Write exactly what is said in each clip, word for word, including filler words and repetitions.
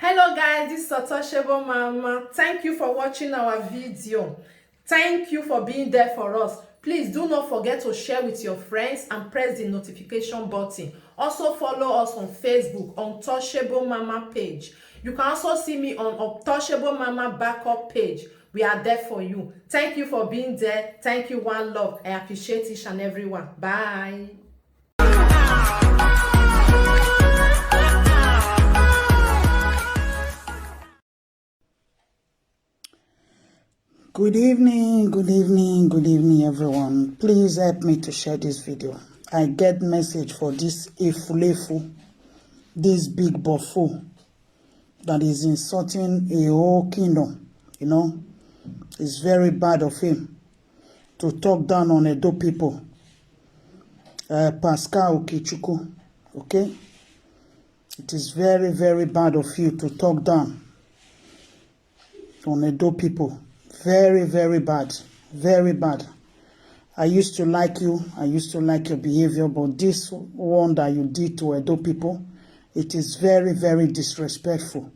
Hello guys, this is Untouchable Mama. Thank you for watching our video. Thank you for being there for us. Please do not forget to share with your friends and press the notification button. Also follow us on Facebook, Untouchable Mama page. You can also see me on Untouchable Mama backup page. We are there for you. Thank you for being there. Thank you, one love. I appreciate each and every one. Bye. Good evening, good evening, good evening, everyone. Please help me to share this video. I get message for this efulefu, this big buffo that is insulting a whole kingdom. You know, it's very bad of him to talk down on Edo people. Uh, Pascal Okechukwu, okay? It is very, very bad of you to talk down on Edo people. Very, very bad. Very bad. I used to like you. I used to like your behavior, but this one that you did to Edo people, it is very, very disrespectful.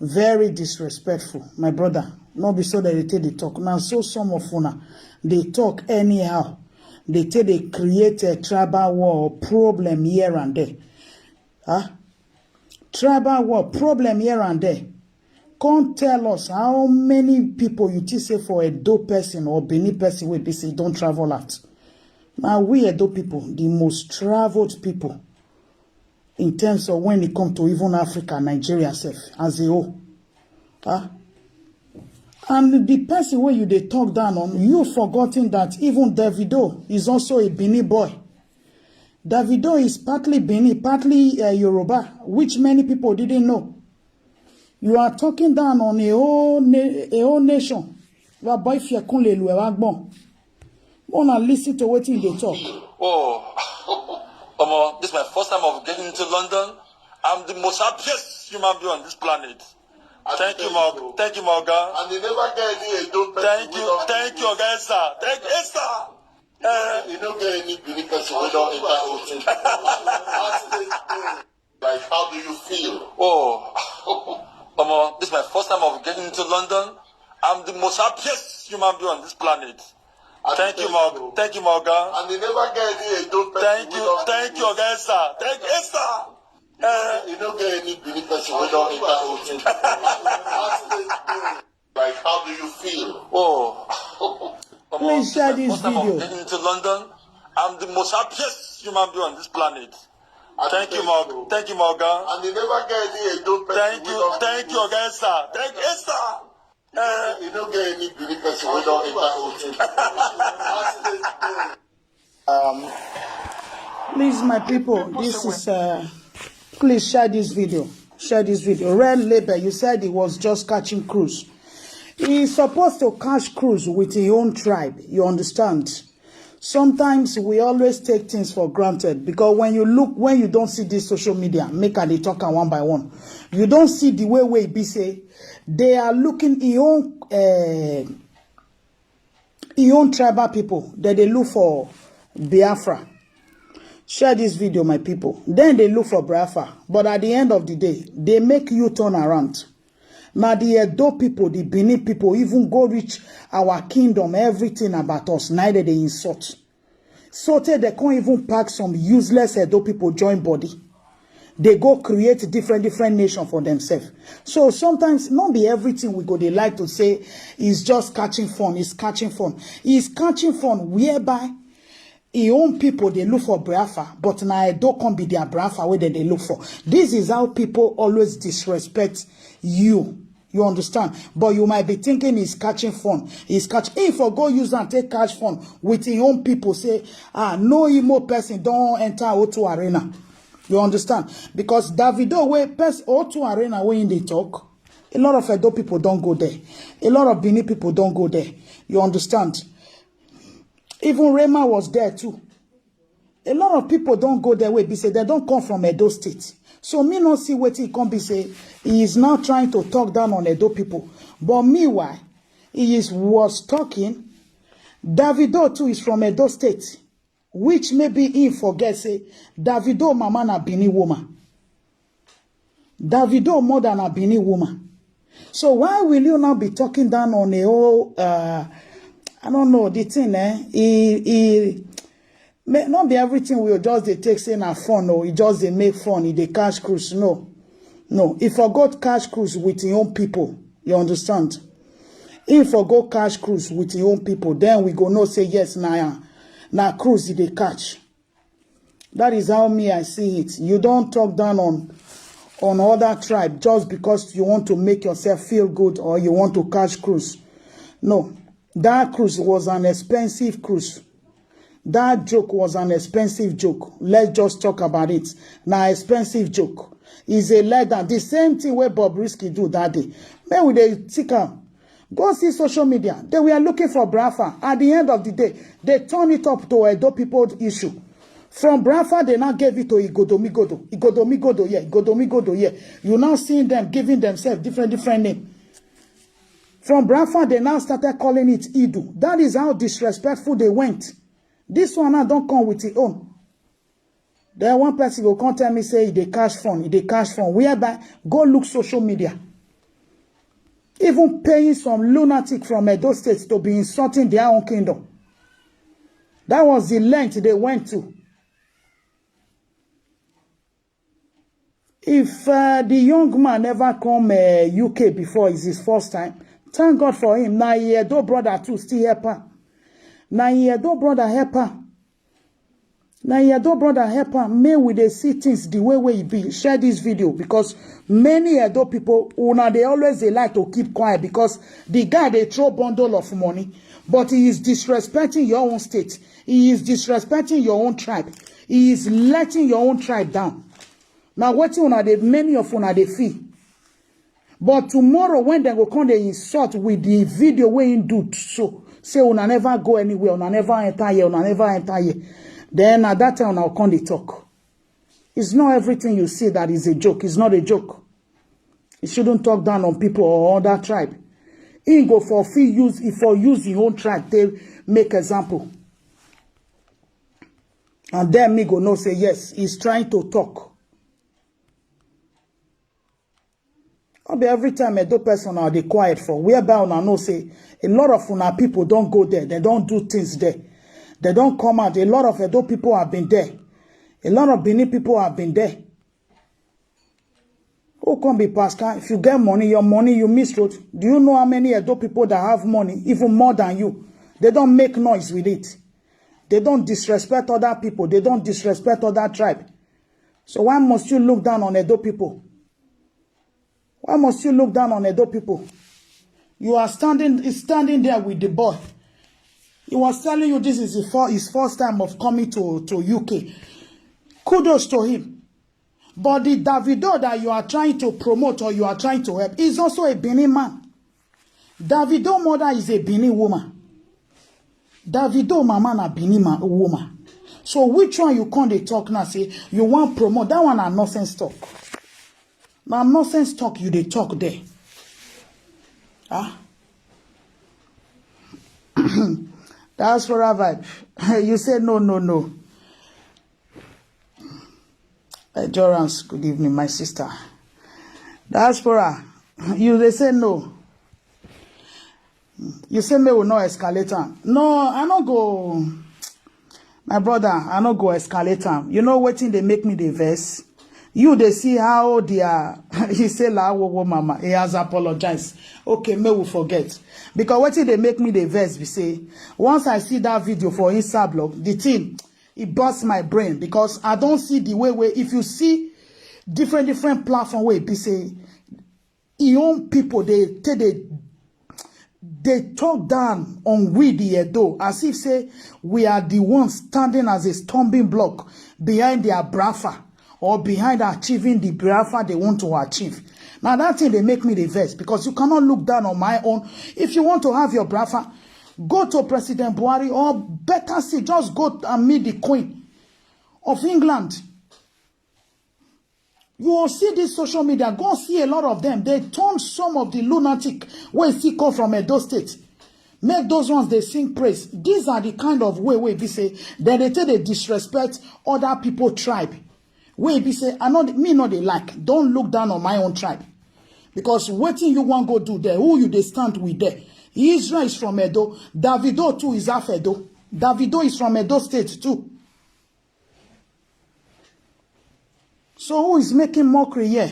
Very disrespectful, my brother. No be so that they take the talk. Now, so some of una, they talk anyhow. They take, they create a tribal war, problem here and there. Huh? Tribal war, problem here and there. Come tell us how many people you think say for Edo person or Benin person wey be say don travel out. Now we Edo people, the most traveled people in terms of when it come to even Africa, Nigeria sef, as a whole. Huh? And the person wey you dey talk down on, you forgotten that even Davido is also a Benin boy. Davido is partly Benin, partly uh, Yoruba, which many people didn't know. You are talking down on a whole, na- a whole nation. Wa boy fi ekun le lu e wa gbon. Una listen to wetin they talk. Oh, Omo, this is my first time of getting to London. I'm the most happiest human being on this planet. Thank you, my, thank you, my guy. And they never get any Edo person. Thank you, thank you, guys, sir. Thank you, sir. Uh, you don't get any Benin person wey don enter hotel. Like, how do you feel? Oh, Omo, this is my first time of getting to London. I'm the most happiest human being on this planet. Thank you, my, thank you, my guy. And they never get any Edo person. Thank you, thank you, guys, sir. Thank you, sir. Uh, you don't get any Benin person wey don enter hotel. Like, how do you feel? Oh, Omo, please share this video. Getting to London, I'm the most happiest human being on this planet. Thank you, my, thank you, my guy. And they never get any Edo person. Thank you, thank you, guys, sir. Thank you, sir. Uh, you don't get any Benin person wey don enter hotel. Um, please, my people, this is uh, please share this video. Share this video. Red Label, you said he was just catching cruise. He's supposed to catch cruise with his own tribe. You understand? Sometimes we always take things for granted because when you look, when you don't see this social media, make I dey talk am one by one. You don't see the way wey e be say they are looking e own uh, e own tribal people that they look for Biafra. Share this video, my people. Then they look for Biafra, but at the end of the day, they make you turn around. Now the Edo people, the Benin people, even go reach our kingdom, everything about us. Neither they insult. So tey they can't even pack some useless Edo people join body. They go create different different nation for themselves. So sometimes not be everything we go they like to say is just catching fun. It's catching fun. It's catching fun whereby e own people they look for Biafra, but na Edo come be their Biafra wey dem dey look for. This is how people always disrespect you. You understand? But you might be thinking he's catching fun. He's catch. If for go use and take catch fun with his own people, say, ah, no Imo person don't enter O two Arena. You understand? Because Davido wey pers O two Arena wey him dey talk, a lot of Edo people don't go there. A lot of Benin people don't go there. You understand? Even Rema was there too. A lot of people don't go there wey be say they don't come from Edo State. So me no see wetin e come be say he is now trying to talk down on Edo people. But meanwhile, he is was talking. Davido too is from Edo State, which maybe he forget say Davido mama na Benin woman. Davido mother na Benin woman. So why will you not be talking down on a whole, uh, I don't know, the thing, eh? He, he, may, not be everything we just dey take say na fun, no. He just dey make fun, he dey catch cruise, no. No, he forgot catch cruise with his own people, you understand? He forgot catch cruise with his own people, then we go know say yes, na, na cruise he dey catch. That is how me I see it. You don't talk down on on other tribe just because you want to make yourself feel good or you want to catch cruise. No, that cruise was an expensive cruise. That joke was an expensive joke. Let's just talk about it. Now, expensive joke is a letdown. The same thing where Bob Risky do that day. Man, we dey take am. Go see social media. They were looking for Brafa. At the end of the day, they turn it up to Edo people issue. From Brafa, they now gave it to Igodomigodo. Igodomigodo, yeah. Igodomigodo, yeah. You now seeing them giving themselves different, different name. From Brafa, they now started calling it Idu. That is how disrespectful they went. This one now don't come with his own. Then one person go come tell me say e dey catch fun, e dey catch fun. Whereby, go look social media. Even paying some lunatic from Edo State to be insulting their own kingdom. That was the length they went to. If uh, the young man never come uh, U K before, it's his first time. Thank God for him. Now he Edo brother too still help her. Now he Edo brother help her. Now he Edo brother help her. May we dey see things the way way e be. Share this video because many Edo people una dey always dey like to keep quiet because the guy dey throw bundle of money, but he is disrespecting your own state. He is disrespecting your own tribe. He is letting your own tribe down. Now wetin una dey many of una dey feel. But tomorrow when dem go come dey insult with the video wey him do so, say una never go anywhere, una never enter here, una never enter here. Then at that time una go come dey talk. It's not everything you see that is a joke. It's not a joke. You shouldn't talk down on people or other tribe. He go for fit use if for use his own tribe take make example. And then me go know say yes, he's trying to talk. No be every time Edo person una dey quiet for whereby una know say a lot of una people don go there, they don do things there. They don come out. A lot of Edo people have been there. A lot of Benin people have been there. Who come be Pascal? If you get money, your money, you miss road. Do you know how many Edo people that have money, even more than you? They don't make noise with it. They don't disrespect other people. They don't disrespect other tribe. So why must you look down on Edo people? Why must you look down on Edo people? You are standing standing there with the boy. He was telling you this is his fir- his first time of coming to, to U K. Kudos to him. But the Davido that you are trying to promote or you are trying to help is also a Benin man. Davido mother is a Benin woman. Davido mama na Benin ma- woman. So which one you come dey talk now say you wan promote? That one na nonsense talk. Na nonsense talk you dey talk there. Ah. Diaspora vibe. You say no, no, no. Endurance, good evening, my sister. Diaspora, you dey say no. You say me will not escalate am. No, I no go. My brother, I no go escalate am. You know wetin dey make me dey vex? You dey see how they are. He say la wowo mama. He has apologized. Okay, me will forget. Because wetin dey make me dey vex be say once I see that video for Insta blog, the thing it burst my brain because I don't see the way way if you see different different platform wey e be say e own people dey take dey dey talk down on we the Edo as if say we are the ones standing as a stumbling block behind their brafa or behind achieving the brafa they want to achieve. Now that thing they make me the vex because you cannot look down on my own. If you want to have your brafa, go to President Buhari or better still, just go and meet the Queen of England. You will see this social media, go see a lot of them. They turn some of the lunatic wey still come from Edo State. Make those ones they sing praise. These are the kind of way wey be say that they take dey disrespect other people tribe. Wey be say, I no, me no dey like. Don't look down on my own tribe. Because wetin you wan go do there, who you dey stand with there? Israel is from Edo. Davido too is half Edo. Davido is from Edo State too. So who is making mockery here?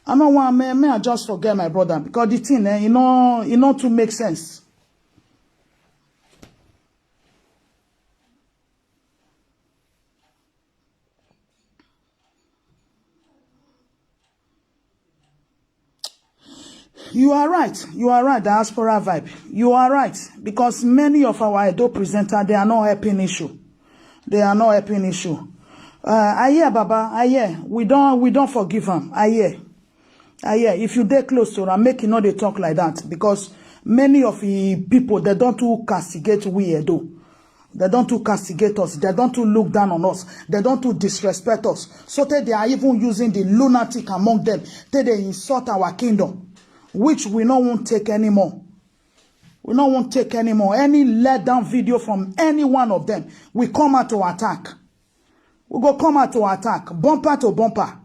I no wan, may, may I just forget my brother, because the thing, eh, e no, e no too make sense. You are right. You are right, Diaspora Vibe. You are right, because many of our Edo presenters, they are not helping issue. They are not helping issue. Uh, I hear, Baba. I hear. We don't, we don't forgive am. I hear. I hear. If you dey close to am, make you no dey talk like that, because many of the people, they don't too castigate we Edo. They don't too castigate us. They don't too look down on us. They don't too disrespect us. So tey they are even using the lunatic among them, tey they insult our kingdom, which we no wan take anymore. We no wan take anymore. Any let down video from any one of them, we come out to attack. We go come out to attack, bumper to bumper.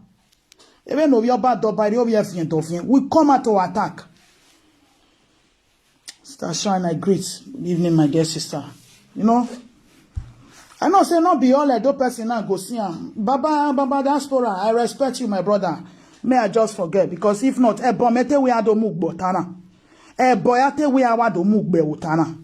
Even though we are bad, but by the way, we come out to attack. Sister Shine, I greet. Good evening, my dear sister. You know, I know say not be all Edo person now go see am. Baba, Baba Diaspora, I respect you, my brother. May I just forget, because if not, Ebo mete we ado mugbo tana. Ebo yate we awado mugbe utana.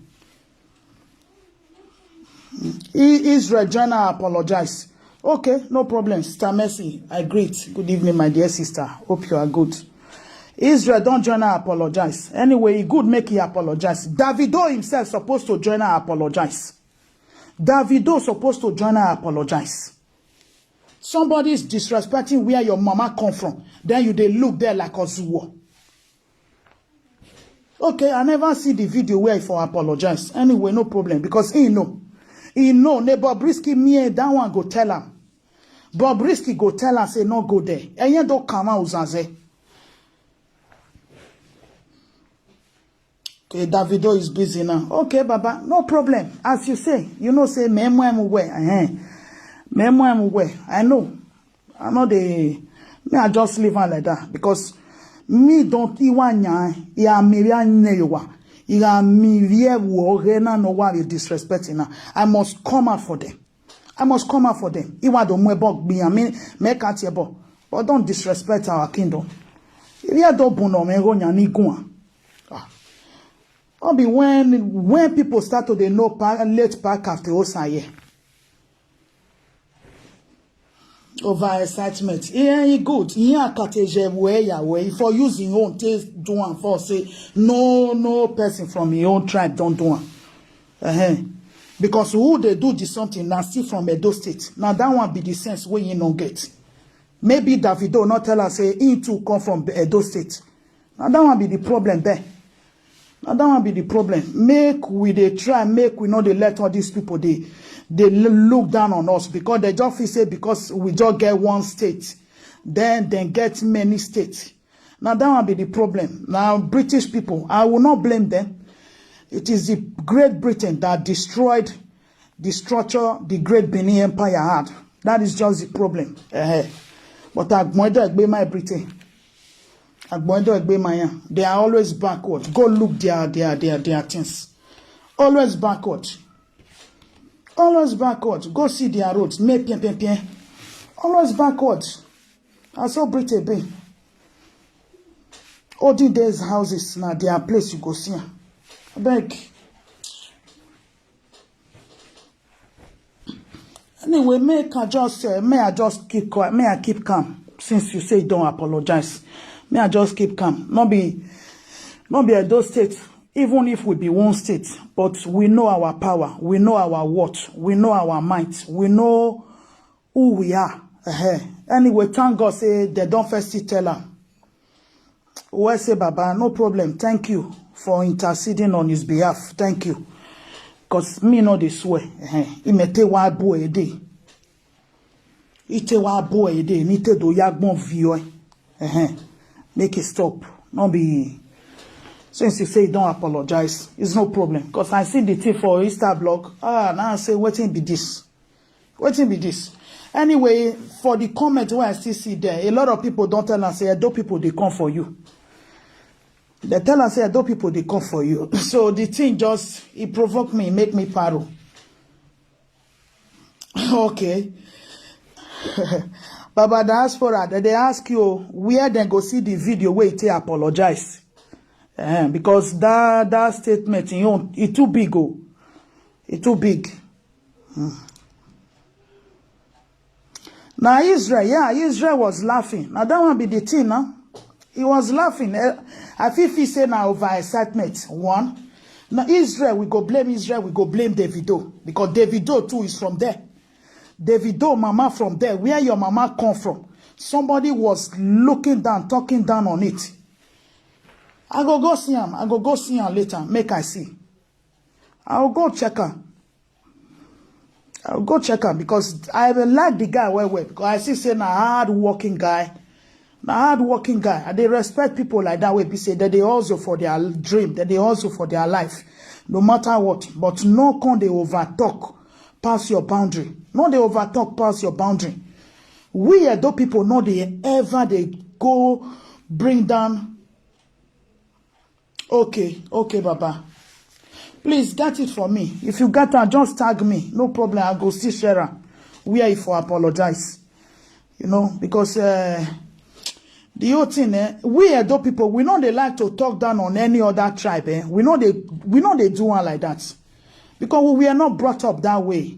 I-, Israel join her apologize. Okay, no problem. Sister Mercy, I greet. Good evening, my dear sister. Hope you are good. Israel don join her apologize. Anyway, e good make he apologize. Davido himself supposed to join her apologize. Davido supposed to join her apologize. Somebody is disrespecting where your mama come from. Then you dey look there like Ozuwo. Okay, I never see the video where he for apologize. Anyway, no problem, because he know. He know. Ne Bobrisky, me, that one go tell am. Bobrisky go tell am say no go there. Eyen do kama uzaze. Okay, Davido is busy now. Okay, Baba, no problem. As you say, you know say me mo em we. Eh. Me mo em we. I know. I know they, me, I just leave her like that, because me don't iwanya ya mi ya newa. Iga mi vie wo gena no wa disrespecting her. I must come out for them. I must come out for them. Iwa do mwe bog be me, me catch a bog. But don't disrespect our kingdom. If you don't bun no me go nya ni gwa. Ah. All be when, when people start to they know pa, late pa kafte osaye. Over excitement. Yeah, he good. He akateje we ya we. If for using own taste do am for say no, no person from your own tribe don't do am. Uh-huh. Because who they do this something now still from Edo State. Now that one be the sense where you no get. Maybe Davido not tell us say he too come from Edo State. Now that one be the problem there. Now that one be the problem. Make we dey try, make we no dey let all these people dey, dey l-, look down on us, because they just feel say because we just get one state, then they get many states. Now that one be the problem. Now British people, I will not blame them. It is the Great Britain that destroyed the structure the Great Benin Empire had. That is just the problem. Eh. But Agboedo Egbe my Britain. Agboedo Egbe Maya. They are always backward. Go look their, their, their, their things. Always backward. Always backward. Go see their roads. Me pien, pien, pien. Always backward. I saw Britain be. Olden days houses, now their place you go see am. Abeg. Anyway, make I just, uh, may I just keep quiet, may I keep calm. Since you say you don't apologize, may I just keep calm. Not be, not be Edo State. Even if we be one state, but we know our power, we know our worth, we know our might, we know who we are. Uh-huh. Anyway, thank God say they don't first tell am. We say, Baba, no problem. Thank you for interceding on his behalf. Thank you. Because me no dey swear. Eh, he may take one boy a day. He take one boy a day. Ni te do yagbon view. Eh, make it stop. No be. Since you say you don't apologize, it's no problem. Because I see the thing for Insta blog. Ah, now I say, wetin be this? Wetin be this? Anyway, for the comment wey I still see there, a lot of people don tell am say Edo people dey come for you. They tell am say Edo people dey come for you. So the thing just, e provoke me, make me paro. Okay. Baba Diaspora, dem dey ask you where dem go see the video wey you take apologize. Eh, because that, that statement, you know, e too big o. E too big. Na Israel, yeah, Israel was laughing. Na that one be the thing now. He was laughing. Eh, I fit feel say na over excitement. One, na Israel, we go blame Israel, we go blame Davido, because Davido too is from there. Davido mama from there, where your mama come from. Somebody was looking down, talking down on it. I go go see am. I go go see am later. Make I see. I will go check am. I will go check am because I will like the guy well well, because I see say na hard working guy. Na hard working guy. I dey respect people like that wey be say that they also for their dream, that they also for their life, no matter what. But no come dey over talk pass your boundary. No dey over talk pass your boundary. We Edo people no dey ever dey go bring down. Okay, okay, Baba. Please get it for me. If you get am, just tag me. No problem. I go still share am. Where you for apologize. You know, because uh, the whole thing, eh, we Edo people, we know they like to talk down on any other tribe. Eh? We know they, we know they do one like that because we were not brought up that way.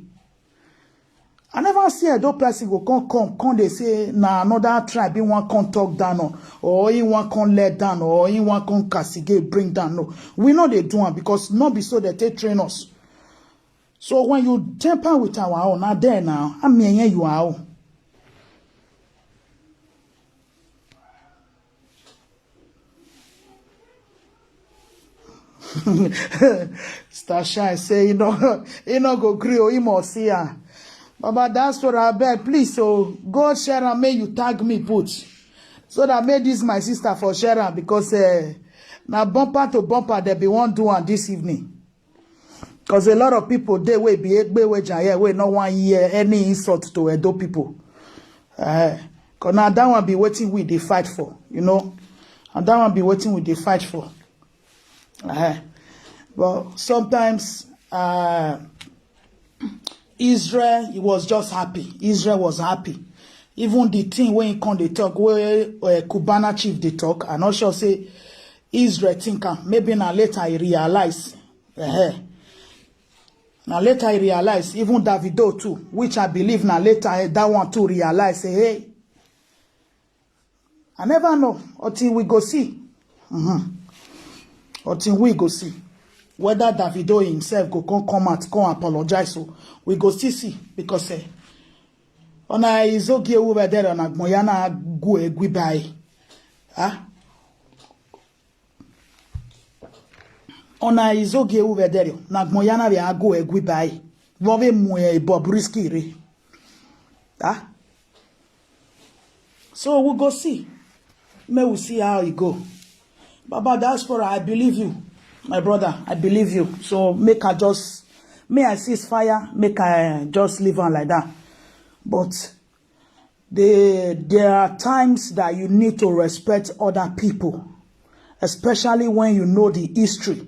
I never see Edo person go come, come, come. They say na another tribe he wan come talk down on, or he wan come let down, or he wan come castigate, bring down. No, we know they do one because not be so they take train us. So when you temper with our own, now there now, I mean, you are own. Star Shine say he no, he no go gree o, he must see her. Baba Diaspora, abeg, please, so go share am, make you tag me put, so that make this my sister for share am, because uh, na bumper to bumper they be wan do am this evening. Because a lot of people dey wey be egbe wey jaye wey no wan hear any insult to Edo people. Uh, Cause now that one be waiting we dey fight for, you know, and that one be waiting we dey fight for. Uh, but sometimes uh, Israel, he was just happy. Israel was happy. Even the thing when he come dey talk, where uh, Cubana chief dey talk, I not sure say Israel think am. Maybe na later he realize. Uh-huh. Na later he realize, even Davido too, which I believe na later eh, that one too realize say, hey, I never know until we go see. Mm-hmm. Until we go see whether Davido himself go come come out, come apologize. So we go still see because eh, ona izogie uwe dere na gmoyana gu egwi bai. Ah, ona izogie uwe dere na gmoyana be agu egwi bai. Vove mu e Bobrisky re. Ah. So we go see. May we see how e go. Baba Diaspora, I believe you. My brother, I believe you. So make I just, may I cease fire, make I just leave on like that. But the, there are times that you need to respect other people, especially when you know the history.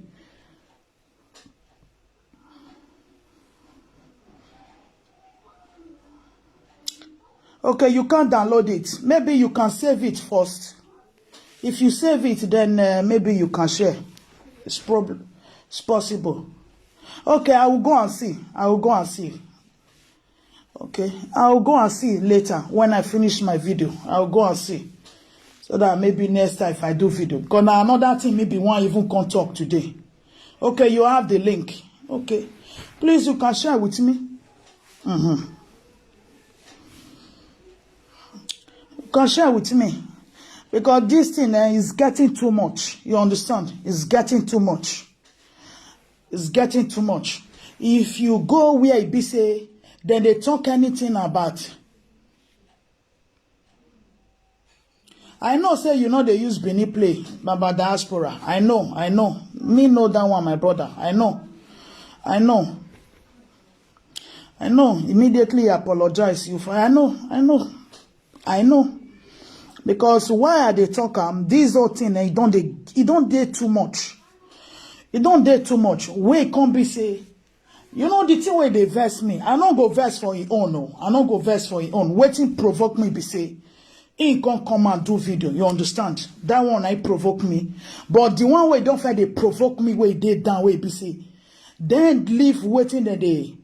Okay, you can't download it. Maybe you can save it first. If you save it, then uh, maybe you can share. It's prob- it's possible. Okay, I will go and see. I will go and see. Okay, I will go and see later when I finish my video. I will go and see. So that maybe next time if I do video. Because now another thing, maybe one even come talk today. Okay, you have the link. Okay. Please, you can share with me. Mm-hmm. You can share with me. Because this thing eh, is getting too much. You understand? It's getting too much. It's getting too much. If you go where it be say, then they talk anything about. I know say you know they use Benin play, Baba Diaspora. I know, I know. Me know that one, my brother. I know. I know. I know, immediately apologize you for, I know, I know, I know. Because why I dey talk am, this whole thing, eh, e don dey, e don dey too much. E don dey too much. Wey come be say, you know the thing wey dey vex me, I no go vex for e own o. I no go vex for e own. Wetin provoke me be say, he come come and do video, you understand? That one, I provoke me. But the one wey don first dey provoke me, wey dey down, wey be say, then leave wetin dem dey,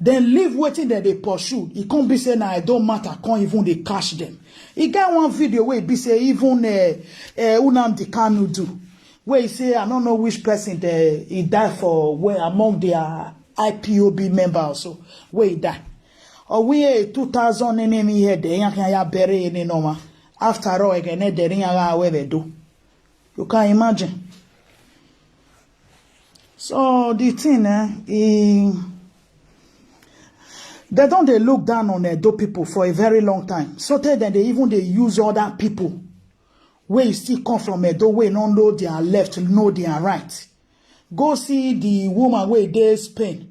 then leave wetin dem dey pursue. E come be say na Edo matter come even dey catch them. E get one video wey be say even, eh, eh, Nnamdi Kanu do, wey e say, I no know which person dey, e die for, where among their I P O B member also, wey e die. Or we, eh, two thousand enemy here, dey yank ya bury any normal. After all, again, eh, dey ring ya where they do. You can imagine. So the thing, eh, e, they don dey look down on Edo people for a very long time. So tey dem dey even dey use other people wey still come from Edo, wey no know their left, know their right. Go see the woman wey dey Spain.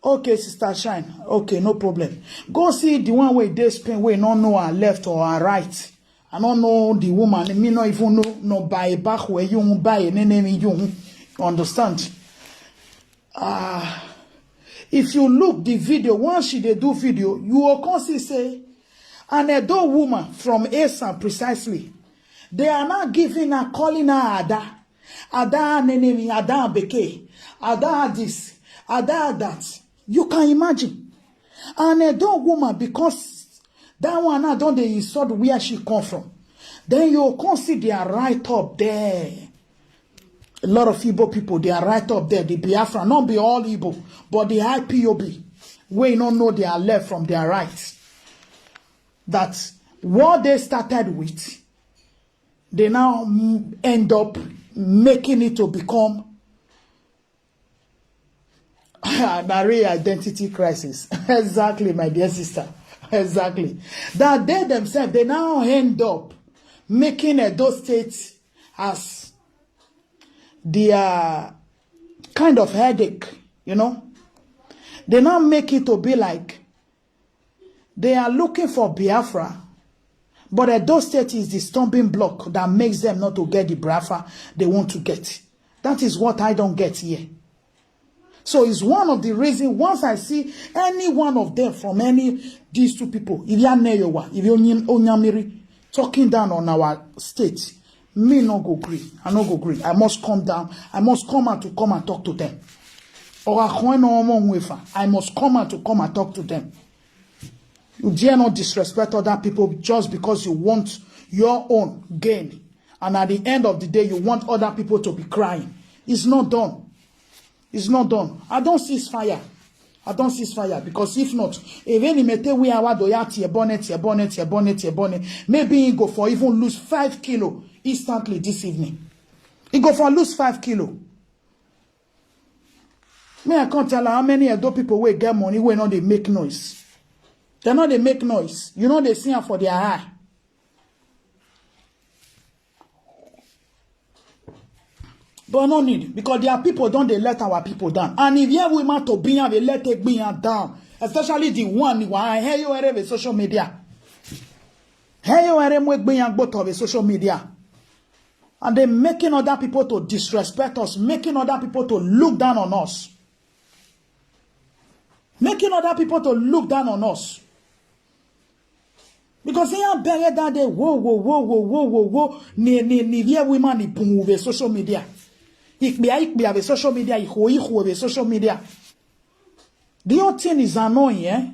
Okay, Sister Shine. Okay, no problem. Go see the one wey dey Spain, wey no know her left or her right. I no know the woman. Me no even know. No, by back where you buy a name, you understand? Ah, if you look the video, once she dey do video, you will come see say an Edo woman from Esan precisely. They are not giving her, calling her Ada. Ada Nenemi, Ada Beke, Ada this, Ada that. You can imagine. An Edo woman, because that one now don dey insult where she come from. Then you come see their write up there. A lot of Igbo people, they are right up there. The Biafra, not be all Igbo, but the I P O B, wey no know their left from their right. That what they started with, they now, mm, end up making it to become na real identity crisis. Exactly, my dear sister. Exactly. That they themselves, they now end up making Edo State as their kind of headache, you know. They now make it to be like they are looking for Biafra, but Edo State is the stumbling block that makes them not to get the Biafra they want to get. That is what I don't get here. So it's one of the reasons, once I see any one of them from any, these two people, if you are Neyowa, if you Onyamiri, talking down on our state, me no go gree. I no go gree. I must come down. I must come out to come and talk to them. Or I can't know, I must come out to come and talk to them. You dare not disrespect other people just because you want your own gain. And at the end of the day, you want other people to be crying. It's not done. It's not done. I don't cease fire. I don't cease fire, because if not, even Imete we awa doya tie bonnet, tie bonnet, tie bonnet, tie bonnet. Maybe he go for even lose five kilo instantly this evening. He go for lose five kilo. Me, I can't tell her how many Edo people wey get money wey no dey make noise. They no dey make noise. You know they see am for their eye. But no need, because their people don dey let our people down. And if you women to be have a let take be down, especially the one who I hear you every social media. Hear you every mwe be and go to the social media. And they making other people to disrespect us, making other people to look down on us. Making other people to look down on us. Because here bere that day, whoa, whoa, whoa, whoa, whoa, whoa, whoa, ni ni ni ye women ni pun with social media. Ikpia ikpia with social media, iho iho with social media. The whole thing is annoying, eh?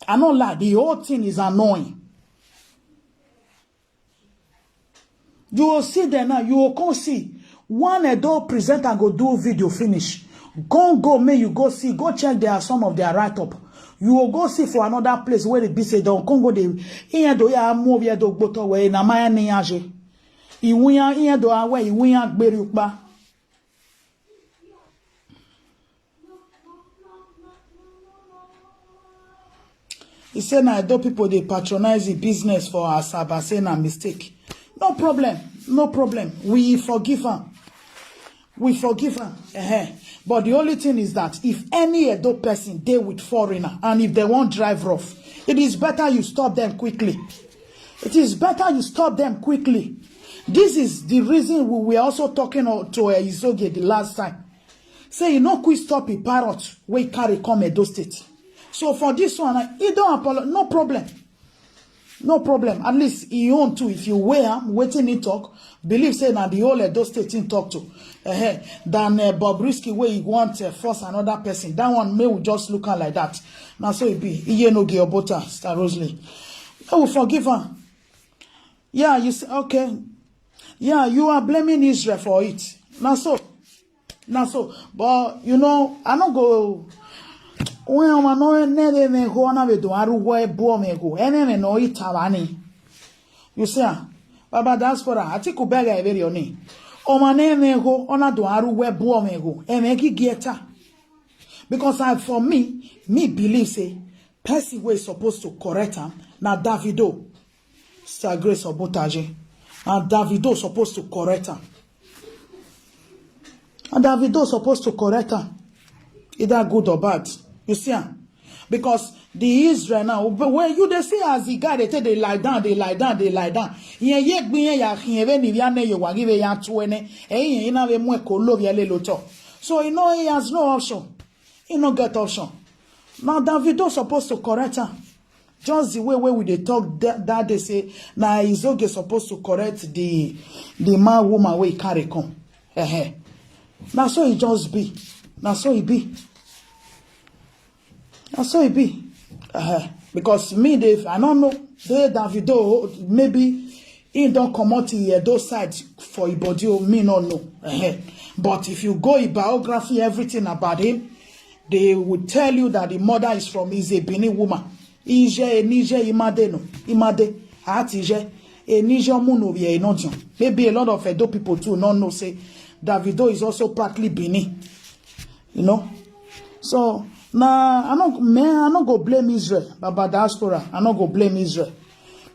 I no lie, the whole thing is annoying. You will see there now, you will come see. One Edo presenter go do video finish. Go go, may you go see, go check there some of their write up. You will go see for another place where the be say don come go dey. Iye do ya move ya do gboto we na maya ni aje. Iwunya iye do awe iwunya gberi upa. He say na Edo people dey patronize the business for Asaba, say na mistake. No problem, no problem. We forgive am. We forgive am. Uh-huh. But the only thing is that if any Edo person dey with foreigner and if they wan drive rough, it is better you stop them quickly. It is better you stop them quickly. This is the reason we were also talking o-, to uh, Izoge the last time. Say you no quick stop a parrot wey carry come Edo State. So for this one, uh, he don apologize, no problem. No problem. At least he own too. If you weigh am, wetin he talk, believe say na the whole Edo State he talk to. Uh-huh. Than uh, Bobrisky wey he want uh, force another person. That one may we just look am like that. Na so e be. Iye no ge obota, Star Rosalie. I will forgive am. Yeah, you say, okay. Yeah, you are blaming Israel for it. Na so. Na so. But, you know, I no go. When I no never me go na be do aru we bo me go. Ene me no itawani. You see, ah, Baba diaspora, ati kubega eberi oni. Oma ne me go, ona do aru we bo me go. Eme ki gieta. Because I, for me, me believe say, person wey supposed to correct am, na Davido. Star Grace Obotaje. And Davido supposed to correct am. And Davido supposed to correct am. Either good or bad. You see am? Because the Israel now, but when you dey see as the guy dey take dey lie down, dey lie down, dey lie down. Yen ye gbin yen ya hin ebe ni ya ne ye wa give ya tuene. E yen ina ve mu e ko lo ye le lo to. So you know he has no option. He no get option. Now Davido supposed to correct am. Just the way wey we dey talk that, that day say na Izoge supposed to correct the the man woman wey he carry come. Uh-huh. Na so e just be. Na so e be. Na so e be. Uh-huh. Because me, dey, I no know. Dey Davido, maybe he don comot him Edo side for him body o, me no know. Uh-huh. But if you go him biography, everything about him, they will tell you that the mother is from, is a Benin woman. Ije, Enije, Imade no. Imade. Ati Ije. Enije omu no ye enojo. Maybe a lot of Edo people too no know say Davido is also partly Benin. You know? So, na, I no, man, I no go blame Israel. Baba diaspora, I no go blame Israel.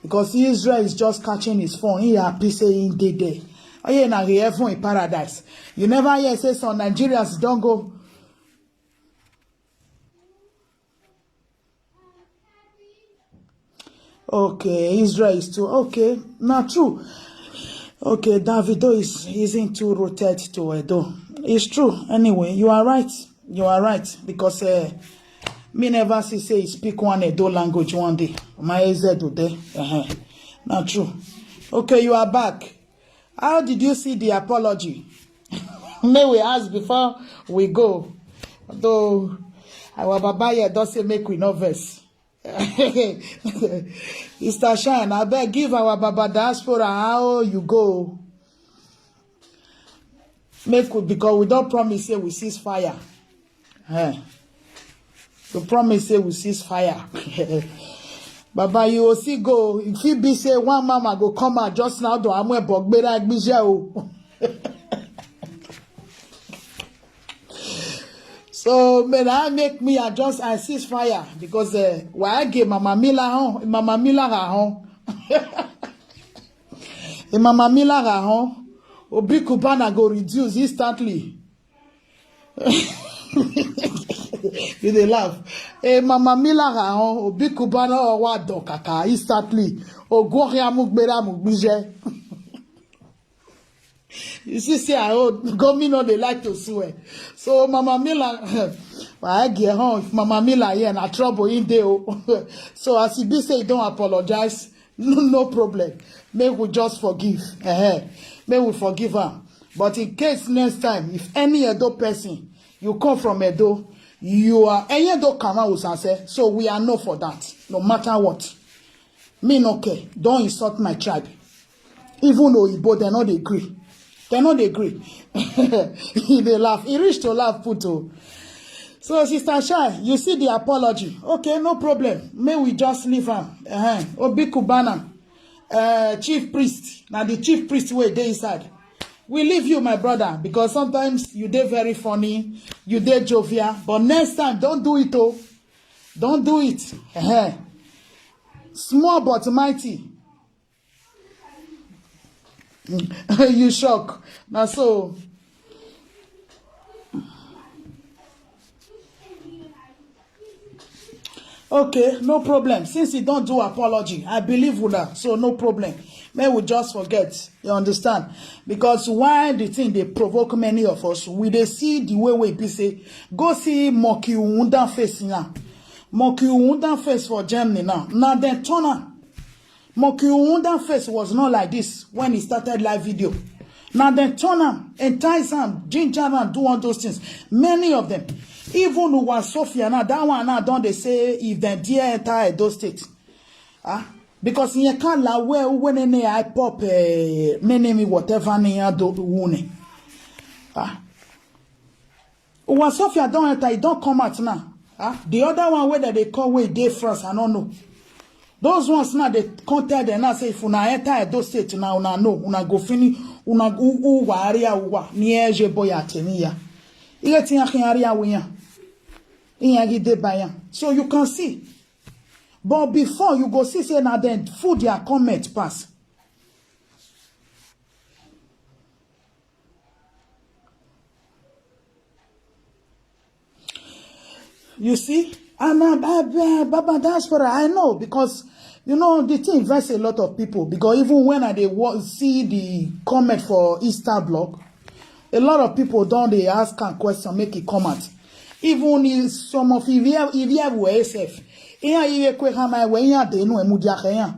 Because Israel is just catching his phone. He happy say he dey there. Oh yeah, na he heaven in paradise. You never hear say some Nigerians don go. Okay, Israel is too. Okay, na true. Okay, Davido is, isn't too rooted to Edo. It's true. Anyway, you are right. You are right. Because uh, me never see say he speak one Edo language one day. My A Z today. Uh-huh. Not true. Okay, you are back. How did you see the apology? May we ask before we go. Though our Baba here don say make we no vex. Mister Shine, I beg give our Baba diaspora how you go. Make we, because we don promise say we cease fire. Eh. We promise say we cease fire. Baba, you will see go. If it be say one mama go come out just now, do amwe bogbera gbije o. So may I make me adjust and cease fire because uh, why I give Mama Mila hon, Mama Mila her hon. Mama Mila her hon. Obi Cubana go reduce instantly. You dey laugh. Eh, Mama Mila her hon. Obi Cubana owa do kaka instantly. Ogwoke amugbera amugbije. You see, say I hold government no dey like to swear. So Mama Mila, I get home. If Mama Mila here na trouble in dey o. So as e be say you don apologize, no, no problem. Make we just forgive. Uh-huh. Make we forgive am. But in case next time, if any Edo person, you come from Edo, you are any Edo kama usase. So we are no for that, no matter what. Me no care. Don't insult my tribe. Even though Igbo, they no dey agree. They no dey agree. He dey laugh. He reach to laugh put o. So Sister Shine, you see the apology. Okay, no problem. May we just leave am. Uh-huh. Obi Cubana, uh, chief priest. Now the chief priest wey dey inside. We leave you, my brother, because sometimes you dey very funny, you dey jovial, but next time don't do it o. Don't do it. Uh-huh. Small but mighty. You shock. Na so. Okay, no problem. Since he don't do apology, I believe una, so no problem. May we just forget, you understand? Because why the thing they provoke many of us, we they see the way we be say, go see Moki Unda face now. Moki Unda face for Germany now. Now then turn am. Moki Unda face was not like this when he started live video. Now then turn am, entice am, ginger am, do all those things. Many of them. Even Uwa Sophia now, that one now don't they say if they dare enter Edo State. Ah, because in can la where when any I pop eh, nene me whatever ni ya do wune. Ah. Uwa Sophia don't enter, he don't come out now. Ah, the other one where that they call way day France, I don't know. Those ones now they come tell them now say if una enter Edo State now una know una go finish una u u wa area uwa ni eje boy atemiya. Ile ti yan kin area we yan. Iyan gi de bayan. So you can see. But before you go see say na dem food their comment pass. You see, and uh, uh, uh, Baba Diaspora, I know because you know the thing vex a lot of people because even when I dey wa- see the comment for Easter blog, a lot of people don dey ask am question make e come out. Even if some of if you if you have sef, iya iye kwe kama we iya de nu emu dia kenya.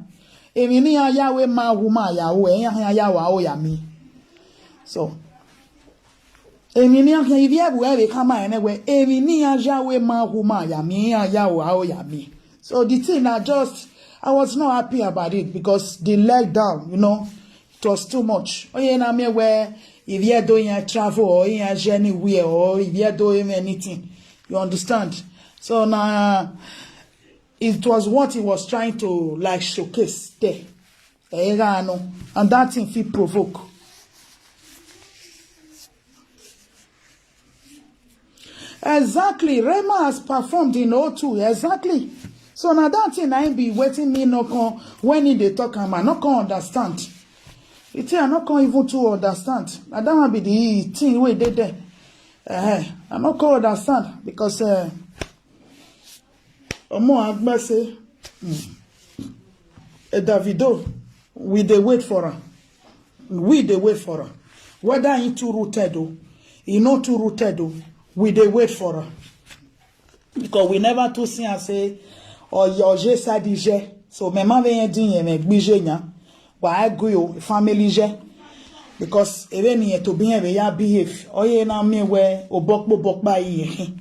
Emi ni ya ya we ma wu ma ya we iya ya ya wa o ya mi. So emi ni ya ibi ebu ebe kama ene we emi ni ya ya we ma wu ma ya mi ya ya wa o ya mi. So the thing I just I was not happy about it because the leg down, you know, it was too much. Oye na me we if you do ya travel or ya journey where or if you do him anything, you understand? So now it was what he was trying to like showcase there. Ega no, and that thing fit provoke. Exactly, Rema has performed in O two. Exactly. So now that thing I be waiting me no come when he dey talk am, I no come understand. The thing I no come even to understand. Na that one be the thing wey dey there. Uh, I no come understand because uh, Omo Agba say, mm, eh, Davido, we dey wait for am. We dey wait for am. Whether he too rooted o, he no too rooted o, we dey wait for am. Because we never too see am say oye oje sadi je. So me ma ve yen din yen me gbije nya. Wa I go yo family je. Because ebe ni yen to bi yen be ya behave. Oye na me we obokpo bokpa yi.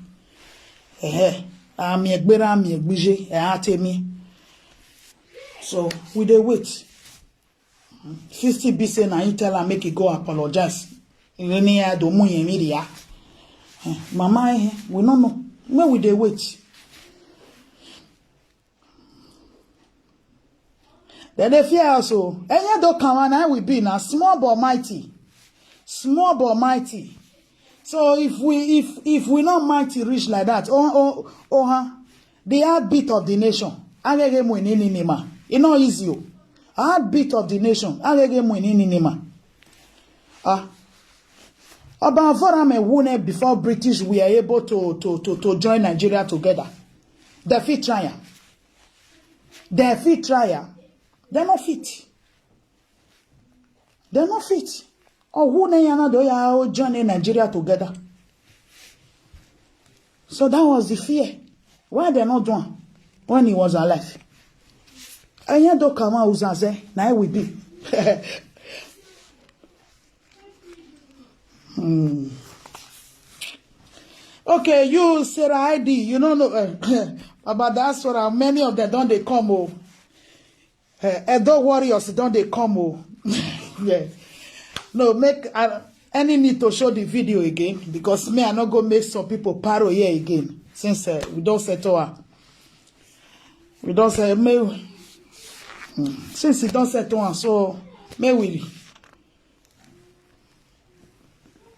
Eh, ami egbera ami egbije e atemi. So we dey wait. Fifty be say na he tell am make he go apologize. Irene ya do mu yen mi ria. Eh, mama eh, we no know. Where we dey wait? Dem dey fear us o. Enye do kawa na we be na small but mighty. Small but mighty. So if we if if we not mighty reach like that, oh oh oh huh, the heartbeat of the nation. Agege mu ni ni ma. E no easy o. Heartbeat of the nation. Agege mu ni ni ma. Ah. Oba Avora me wune before British we are able to to to to join Nigeria together. They fit try am. They fit try am. They no fit. They no fit. Or who ne yana do ya o join in Nigeria together. So that was the fear. Why they not doing when he was alive? Anya do kama uzaze na we be. Hmm. Okay, you Sarah I D, you don't know uh, about diaspora. Many of them don't they come oh. Uh, Edo warriors don't they come oh. Yeah. No, make uh, any need to show the video again because me I not go make some people paro here again since uh, we don't settle her. We don't say me hmm, since we don't settle her, so may we.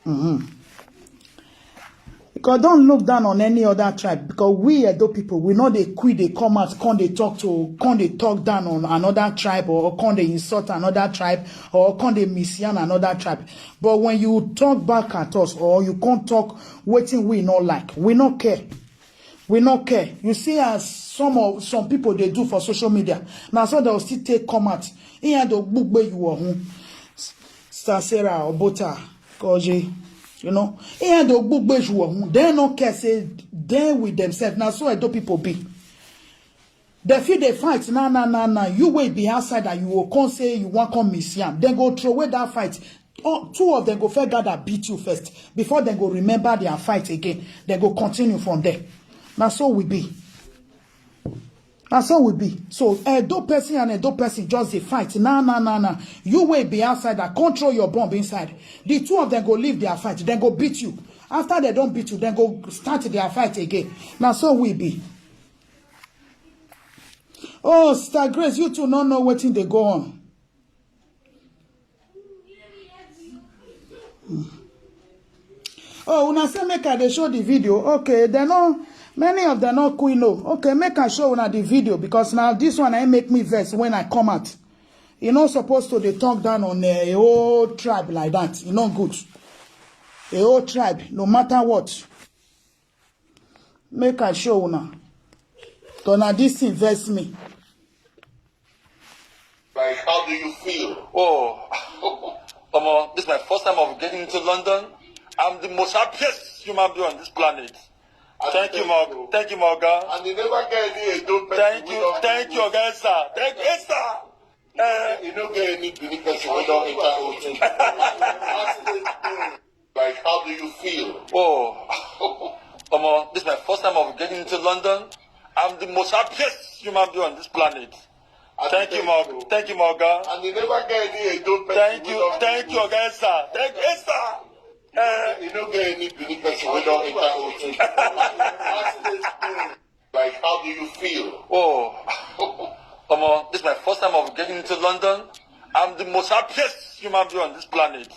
Mm-hmm. Because don't look down on any other tribe because we Edo people we know they quit they come out come they talk to come they talk down on another tribe or come they insult another tribe or come they misyan another tribe. But when you talk back at us or you can't talk waiting we not like we not care. We no care. You see as some of some people they do for social media. Now so they'll still take come out. He had to gbugbe you or who? Sister Sarah or Bota, Koje. You know, he had to gbugbe you or who? They no care say they with themselves. Now so I do people be. They feel they fight. Nah, nah, nah, nah. You will be outside and you will come say you want come miss yam. Then go throw away that fight. Oh, two of them go first gather beat you first before they go remember their fight again. They go continue from there. Now so we be. Now so we be. So Edo person and Edo person just dey fight. Nah, nah, nah, nah. You will be outside and control your bomb inside. The two of them go leave their fight. Then go beat you. After they don't beat you, then go start their fight again. Now so we be. Oh, Sister Grace, you two don't know wetin dey go on. Oh, una say make I dey show the video. Okay, they no many of them no queen no. Okay, make I show una the video because now this one I make me vex when I come out. You no supposed to dey talk down on a whole tribe like that. You no good. A whole tribe, no matter what. Make I show una. Cause na this thing vex me. Like, how do you feel? Oh, Omo, this is my first time of getting to London. I'm the most happiest human being on this planet. Thank you, my thank you, my guy. And you never get any Edo person. Thank you, thank you, guys, sir. Thank you, sir. Uh, you don't get any Benin person who don't enter O two. Like, how do you feel? Oh, Omo, this is my first time of getting to London. I'm the most happiest human being on this planet. Thank you, my thank you, my guy. And you never get any Edo person. Thank you, thank you, guys, sir. Thank you, sir. Uh, you don't get any Benin person who don't enter O two. Like, how do you feel? Oh, Omo, this is my first time of getting to London. I'm the most happiest human being on this planet.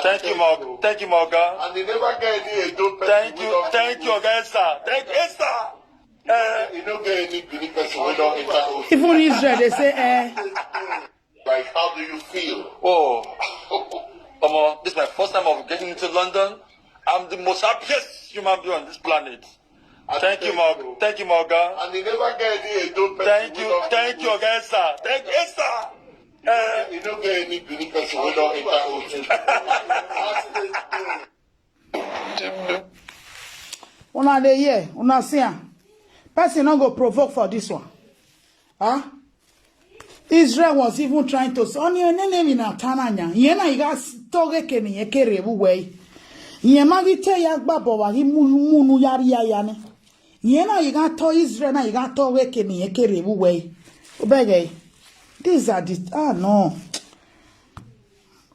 Thank you, my thank you, my guy. And you never get any Edo person. Thank you, thank you, guys, sir. Thank you, sir. Uh, you don't get any Benin person who don't enter O two. Even Israel, they say, eh. Like, how do you feel? Oh, Omo, this is my first time of getting to London. I'm the most happiest human being on this planet. Thank you, my thank you, my guy. And you never get any Edo person. Thank you, thank you, guys, sir. Thank you, sir. Uh, you don't get any Benin person who don't enter O two. Una dey hear, una see am. Person no go provoke for this one. Huh? Israel was even trying to say, "Oni enene mi na tananya." Yena iga toge ke ni yekere uwe. Yema gi te ya gba bo wa gi munu munu yari ya ya ne. Yena iga to Israel na iga toge ke ni yekere uwe. Obege. These are the ah no.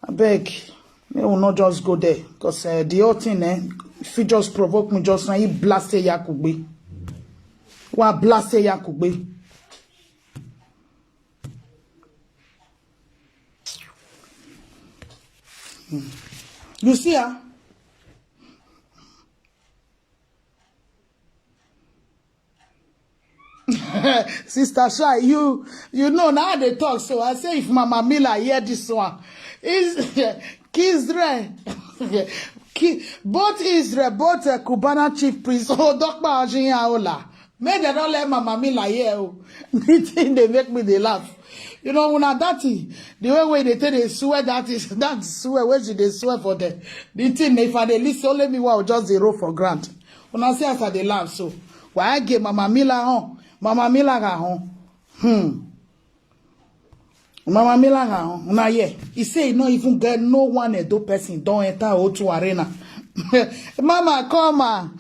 Abeg, make we no just go there because uh, the whole thing eh, if you just provoke me just now, you blast a yakugbe. Wa blast a yakugbe. Hmm. You see her? Sister Shy, you you know now they talk. So I say if Mama Mila hear this one, is Israel, both Israel, both uh, Cubana chief priest, oh Dokpa Ajinyaola, make they don't let Mama Mila hear. Oh. The thing they make me they laugh. You know, when I that thing, the way way they take they swear that is that swear where should they swear for them. The thing if I they listen only me will just zero for grant. Una see as I dey laugh so. Why I give Mama Mila on? Mama Mila ga on. Hmm. Mama Mila ga on. Una hear. He say he no even get no one Edo person don enter O two Arena. Mama, come on.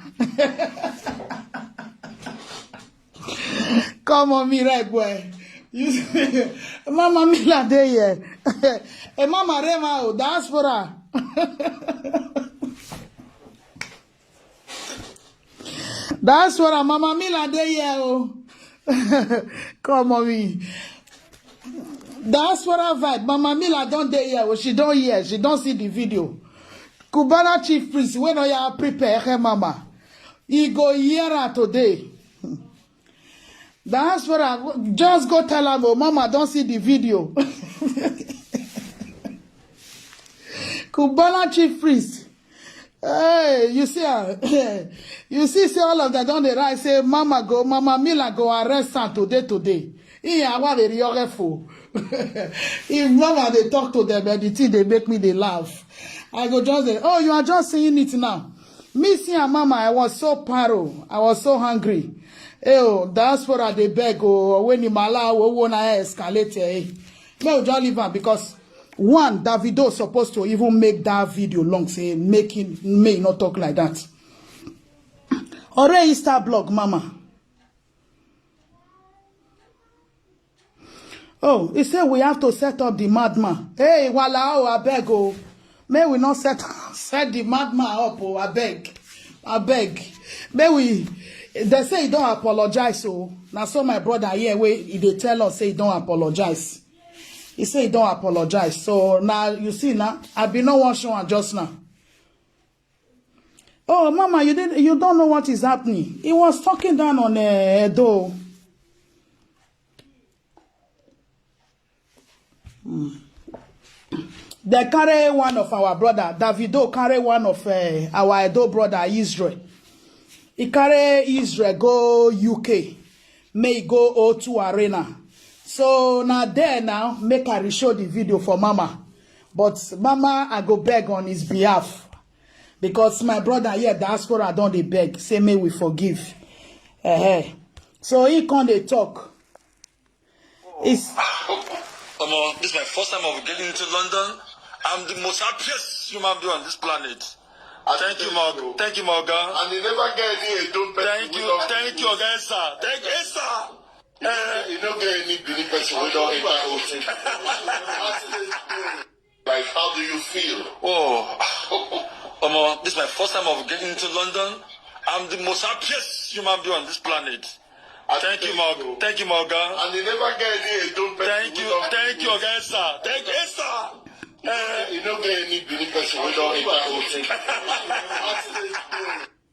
Come on, me right boy. You Mama Mila dey here. Hey, Mama Rema, oh, diaspora. That's what her Mama Mila dey here. Oh. Come on me. That's what I vibe. Mama Mila don't dey here. Oh. She don't hear. She don't see the video. Cubana chief priest, when I prepare her mama. He go hear her today. That's what I just go tell her, oh, Mama don't see the video. Cubana chief priest. Hey, you see, uh, You see, say all of them don dey write say Mama go, Mama Mila go arrest am today, today. He awa dey rioge for. If Mama dey talk to them, eh, the thing dey make me dey laugh. I go just say, "Oh, you are just seeing it now." Me see am, Mama, I was so paro, I was so hungry. Eh, oh, diaspora dey beg, oh, when Imala, oh, oh, na escalate, eh. Make we just leave am because one, Davido supposed to even make that video long, say make him, may he not talk like that. Ore Insta blog, Mama. Oh, he said we have to set up the madman. Hey, wala, oh, abeg, oh. May we not set, set the madman up, oh, abeg. Abeg. May we, they say he don't apologize, so. Now, so my brother here, wey he dey tell us say he don't apologize. He say he don't apologize. So now, you see now, I be no one show am just now. Oh, Mama, you didn't, you don't know what is happening. He was talking down on, uh, Edo. Hmm. They carry one of our brother, Davido carry one of, uh, our Edo brother, Israel. He carry Israel go U K, may he go O two Arena. So now there now, make I show the video for Mama. But Mama, I go beg on his behalf. Because my brother here, diaspora, don dey beg, say may we forgive. Eh, eh. So he come dey talk. It's Omo, this is my first time of getting to London. I'm the most happiest human being on this planet. Thank you, Morgan. Thank you, Morgan. And you never get any Edo person. Thank you, thank you, Oga Esa. Thank you, Esa. Eh. You no get any Benin person wey don enter O two. Like, how do you feel? Oh, Omo, this is my first time of getting to London. I'm the most happiest human being on this planet. Thank you, Morgan. Thank you, Morgan. And you never get any Edo person. Thank you, thank you, Oga Esa. Thank you, Esa. Eh. You no get any Benin person wey don enter O two.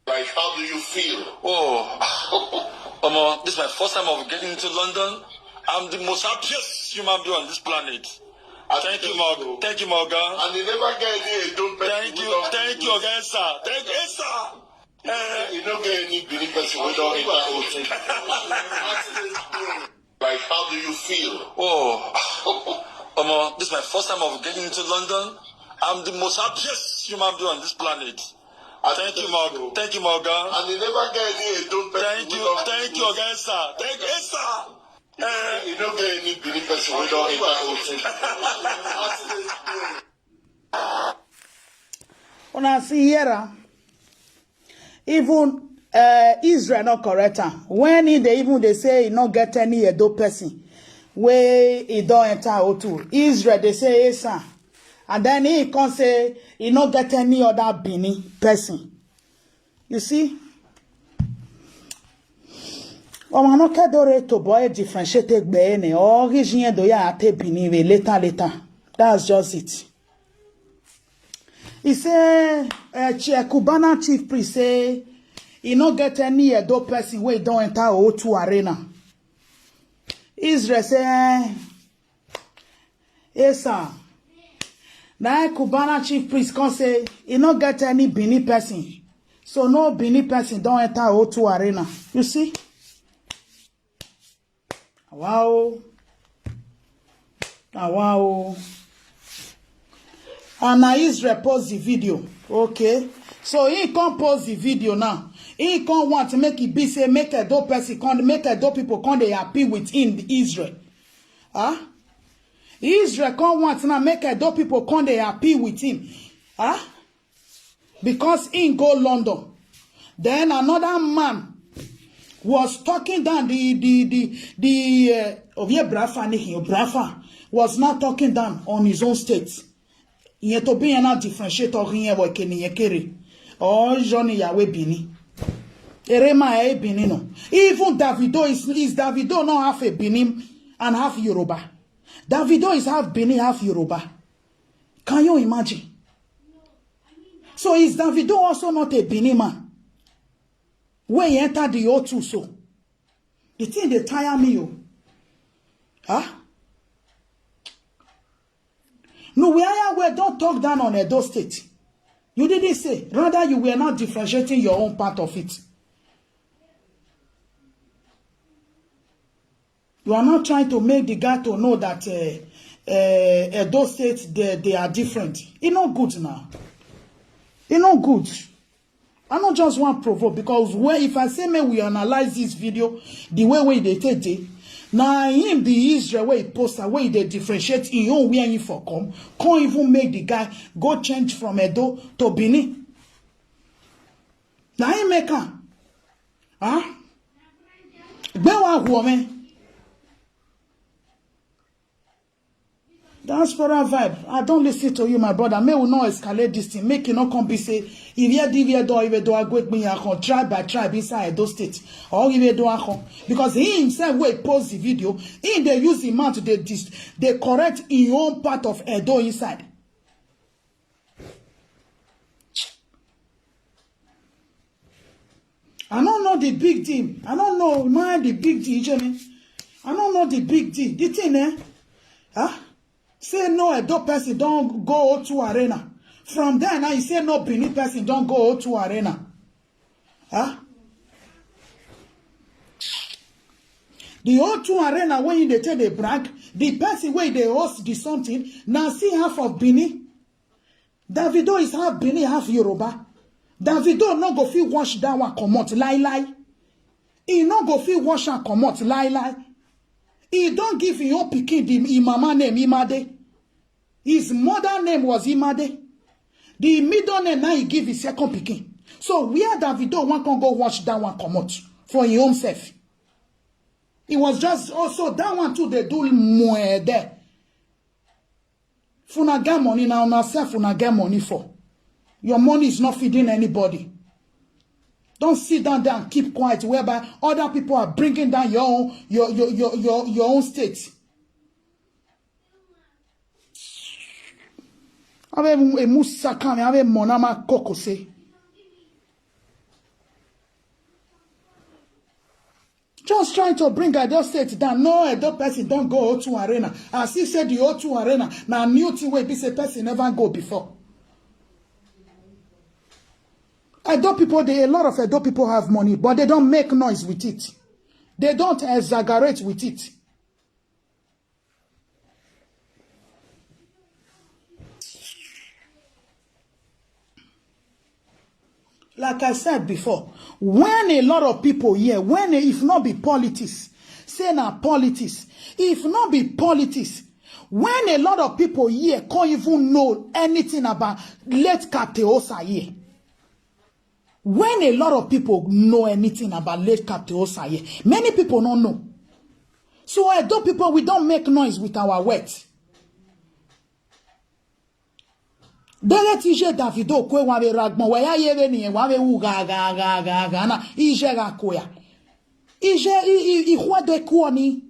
Like, how do you feel? Oh, Omo, this is my first time of getting to London. I'm the most happiest human being on this planet. Thank you, Morgan. Thank you, Morgan. And you never get any Edo person. Thank you, thank you, Oga Esa. Thank you, Esa. Eh. You no get any Benin person wey don enter O two. Like, how do you feel? Oh, Omo, this is my first time of getting to London. I'm the most happiest human being on this planet. Thank you, Morgan. Thank you, Morgan. And you never get any Edo person. Thank you, thank you, Oga Esa. Thank you, Esa. Eh. You no get any Benin person wey don enter O two. Una see here, ah? Even, eh, Israel no correct am. When he dey even dey say he no get any Edo person wey he don enter O two. Israel dey say, "Yes, sir." And then he come say he no get any other Benin person. You see? Ọmọ no kedore to boy differentiate gbene or region do ya ate Benin we later, later. That's just it. He say, uh, Cubana chief priest say he no get any Edo person wey don enter O two Arena. Israel say, eh, yes, sir. Now Cubana chief priest come say he no get any Benin person. So no Benin person don enter O two Arena. You see? Wow. Wow. And na Israel post the video. Okay. So he come post the video now. He come want make e be say make Edo person come, make Edo people come dey happy with him, Israel. Huh? Israel come want now make Edo people come dey happy with him. Huh? Because he go London. Then another man was talking down the, the, the, the, uh, Ovie Brafa, Nihi Brafa was not talking down on his own state. Ìyẹn tó bí yẹn náà differentiate ọkùnrin yẹn wọ ìkẹni yẹn kéré. Or Johnny Yahweh Bini. Erema e Bini no. Even Davido is, is Davido not half a Bini and half Yoruba. Davido is half Bini, half Yoruba. Can you imagine? So is Davido also not a Bini man? Wey he enter the O two so. The thing dey tire me o. Huh? No, we are, we don't talk down on Edo State. You didn't say. Rather, you were not differentiating your own part of it. You are not trying to make the guy to know that uh, uh, Edo State, they, they are different. It's not good now. It's not good. I not just want provoke because where if I say may we analyze this video the way we they take it. Now him the Israel way poster way they differentiate in your way for come can't even make the guy go change from Edo to Benin. Now he make am. Huh? Gbe wa wo me. Diaspora vibe. I don't listen to you, my brother. May we not escalate this thing. Make it not come be say if you did you do if you do a quick me can tribe by tribe inside Edo State. Or if you do a con- because he himself will post the video, he they use the man to they dis they correct in your own part of Edo inside. I don't know the big thing. I don't know man the big thing, Jimmy. I don't know the big thing. The thing, eh? Huh? Say no Edo person don't go to arena. From there now you say no Benin person don't go to arena. Huh? The O two arena when you dey take the brag, the person wey dey host the something, now see half of Benin. Davido is half Benin, half Yoruba. Davido no go fit wash that one comot lie lie. He no go fit wash am comot lie lie. He don't give him own pikin the him mama name Imade. His mother name was Imade. The middle name now he give his second pikin. So where Davido one can go wash that one comot for his own self. It was just also that one too they do more there. Funa get money now, now self una get money for. Your money is not feeding anybody. Don't sit down there and keep quiet whereby other people are bringing down your own your your your your, your own state. Ave emu saka mi ave monama kokose. Just trying to bring Edo State down. No Edo person don't go O two Arena. As he said the O two Arena, now new thing wey be say person never go before. Edo people, they a lot of Edo people have money, but they don't make noise with it. They don't exaggerate with it. Like I said before, when a lot of people here, when a, if not be politics, say na politics, if not be politics, when a lot of people here can't even know anything about late Captain Osa here. When a lot of people know anything about late Captain Osa here, many people don't know. So I do people we don't make noise with our words. Dere ti je Davido kwe wa ve ragbon wa ya ye ve ni wa ve wu ga ga ga ga ga na ije ga koya ije i i i hwa de kuoni.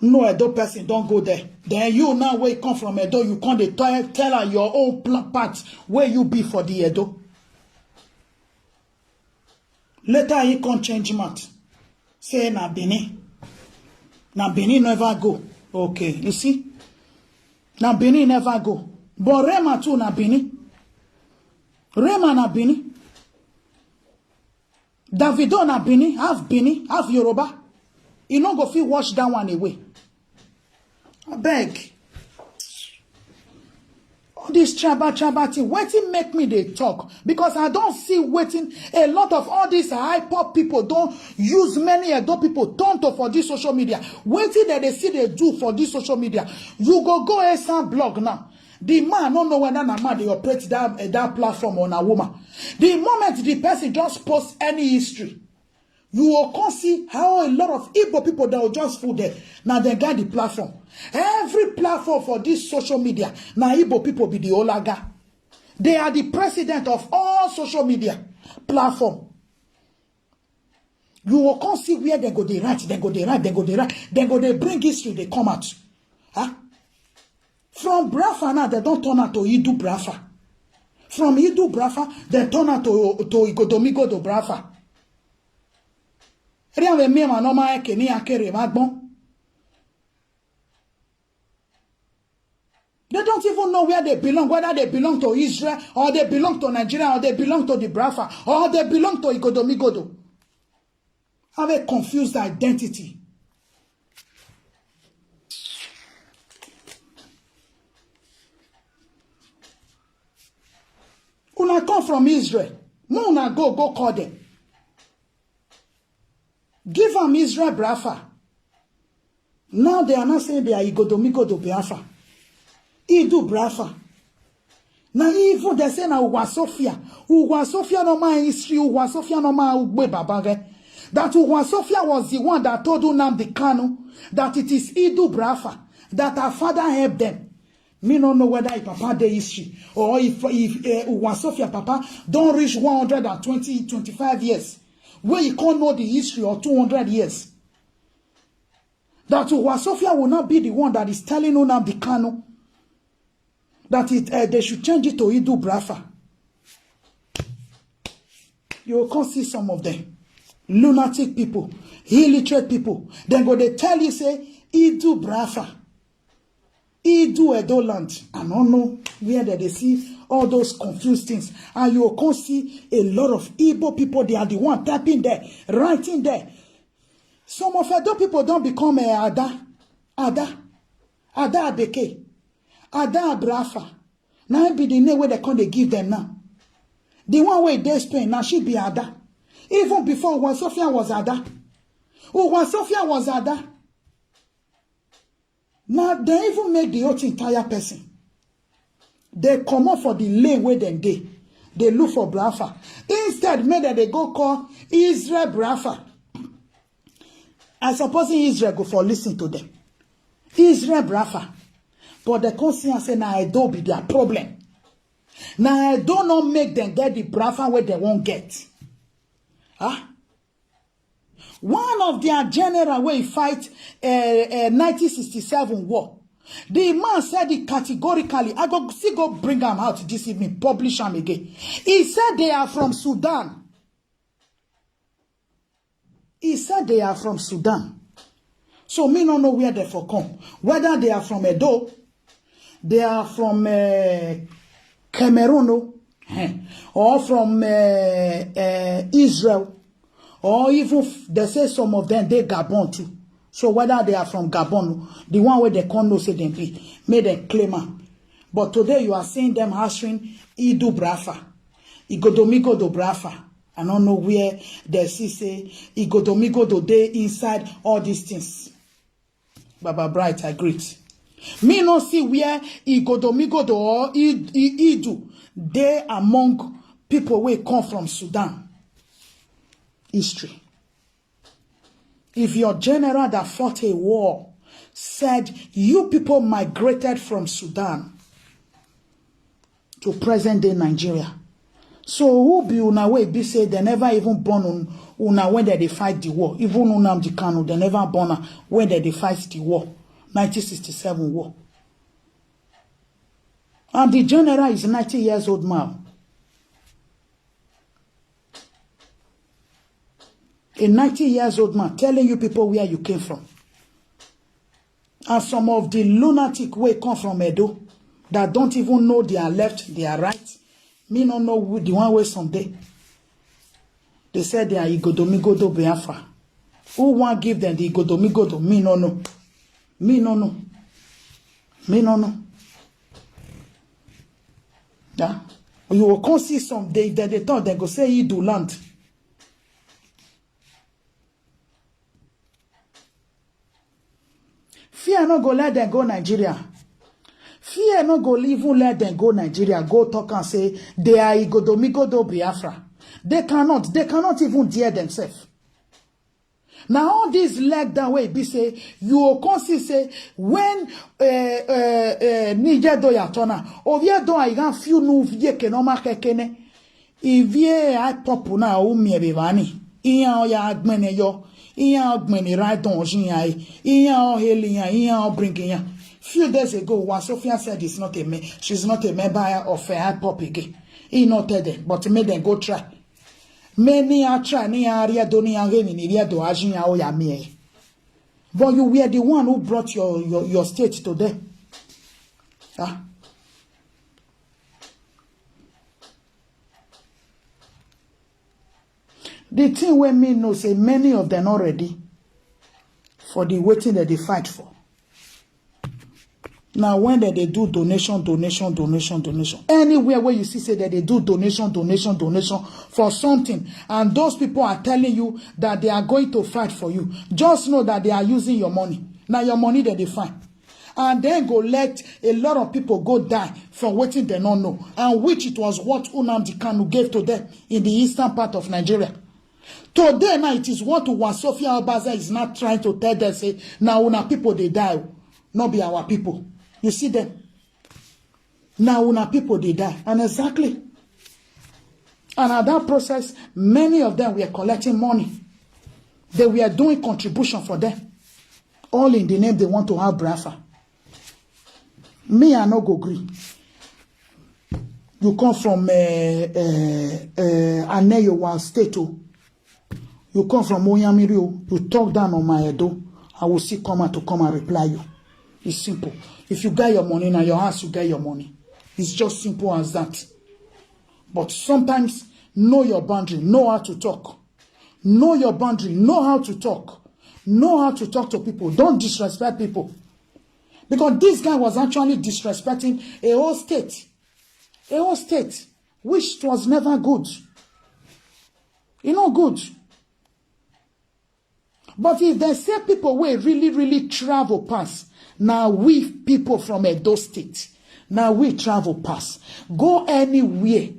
No Edo person don't go there. Then you now where you come from Edo, you come dey tell tell her your own pla- part where you be for the Edo. Later he come change mouth. Say na Benin. Na Benin never go. Okay, you see? Na Benin never go. But Rema too na Benin. Rema na Benin. Davido na Benin, half Benin, half Yoruba. You no go fit wash that one away. I beg. All this tribal tribal thing, wetin make me dey talk because I don see wetin a lot of all these hype up people don use many Edo people turn to for this social media. Wetin dem dey see dey do for this social media. You go go Esan blog now. The man no know whether na man dey operate that uh, that platform or na woman. The moment the person just post any history, you will come see how a lot of Igbo people that will just full there. Now they got the platform. Every platform for this social media, now Igbo people be the olaga. They are the president of all social media platform. You will come see where they go they write, they go they write, they go they write, they go they bring history, they come out. Huh? From Brafa now, they don't turn out to Idu Brafa. From Idu Brafa, they turn out to to Igodomigodo Brafa. Eri ave mi ma no ma eke ni akere ma gbon. They don't even know where they belong, whether they belong to Israel, or they belong to Nigeria, or they belong to the Biafra, or they belong to Igodomigodo. Have a confused identity. Una come from Israel. Make una go, go call them. Give am Israel Biafra. Now they are not saying they are Igodomigodo Biafra. Idu Biafra. Now even they say na Ugwa Sofia. Ugwa Sofia no man history. Ugwa Sofia no man Ugbe Babage. That Ugwa Sofia was the one that told Nnamdi Kanu that it is Idu Biafra, that her father helped them. Me no know whether if papa dey history or if, if uh, Ugwa Sofia papa don't reach one hundred and twenty, twenty-five years. Where you can't know the history of two hundred years. That Ugwa Sofia will not be the one that is telling Nnamdi Kanu that it, uh, they should change it to Idu Biafra. You will come see some of them. Lunatic people, illiterate people. Then go they tell you say, Idu Biafra. Idu Edo land. I don't know where that they see all those confused things. And you will come see a lot of Igbo people. They are the one typing there, writing there. Some of Edo people don't become a Ada. Ada. Ada Abeke. Ada Biafra. Now be the name where they come they give them now. The one where they Spain, now she be Ada. Even before Ugwa Sofia was Ada. Ugwa Sofia was Ada. Now they even make the whole entire person. They come up for the lane where them dey. They look for Biafra. Instead, make that they go call Israel Biafra. I suppose Israel go for listen to them. Israel Biafra. But they come see and say, na Edo be their problem. Na Edo no make them get the Biafra where they won't get. Huh? One of their general wey fight uh, uh, nineteen sixty-seven war. The man said it categorically. I go still go bring am out this evening, publish am again. He said they are from Sudan. He said they are from Sudan. So me no know where they for come. Whether they are from Edo, they are from uh, Cameroon, oh, eh, or from uh, uh, Israel, or even f- they say some of them they Gabon too. So whether they are from Gabon, oh, the one where they come no say them be, make them claim am. But today you are seeing them answering Idu Biafra, Igodomigodo Biafra. I don't know where they see say Igodomigodo dey inside all these things. Baba Bright, I greet. Me no see where Igodomigodo or Id- I- Idu dey among people wey come from Sudan. History. If your general that fought a war said you people migrated from Sudan to present day Nigeria, so who be una wey be say they never even born un- una when they dey fight the war? Even Nnamdi Kanu, they never born am when they dey fight the war, nineteen sixty-seven war. And the general is ninety years old man. A ninety years old man telling you people where you came from. And some of the lunatic wey come from Edo that don't even know their left, their right. Me no know who, the one wey some dey. They said they are Igodomigodo Biafra. Who wan give them the Igodomigodo? Me no know. Me no know. Me no know. Yeah. You will come see some, they, they, they thought they go say Idu land. Fear no go let them go Nigeria. Fear no go even let them go Nigeria. Go talk and say they are Igodomigodo Biafra. They cannot. They cannot even dare themselves. Now all this leg that way be say you will come see say when uh, uh, uh, Niger do ya tona ovie do I gan few nu vie ke no ma kekene. Ivie I pop na o mi ebe bani. Iya o ya gbene yo. Iya o gbene right on jin ya. Iya o heli ya. Iya o bring ya. Few days ago, Ugwa Sofia said it's not a me. She's not a member of uh, I pop again. He not tell them, but make them go try. Many are try ni are do ni are ni ni do ajin ya o ya mi. But you were the one who brought your your, your state to them. Ah. The thing wey me know say many of them not ready for the waiting that they fight for. Now when they, they do donation, donation, donation, donation, anywhere where you see say that they do donation, donation, donation for something, and those people are telling you that they are going to fight for you, just know that they are using your money. Now your money that they find. And then go let a lot of people go die for waiting they don't know, and which it was what Nnamdi Kanu gave to them in the eastern part of Nigeria. Today now it is what Wazobia Obaze is not trying to tell them, say, "Now una people they die, not be our people." You see them? Now una people they die. And exactly. And at that process, many of them were collecting money. They were doing contribution for them. All in the name they want to have Biafra. Me, I no go gree. You come from uh, uh, uh, Aneyowa State, oh. You come from Oyamiri, oh. You talk down on my head, oh. I will see come out to come and reply you. It's simple. If you get your money, now your house, you get your money. It's just simple as that. But sometimes, know your boundary, know how to talk. Know your boundary, know how to talk. Know how to talk to people. Don't disrespect people. Because this guy was actually disrespecting a whole state. A whole state, which was never good. You know, good. But if they say people will really, really travel past, now we people from Edo State, now we travel past. Go anywhere,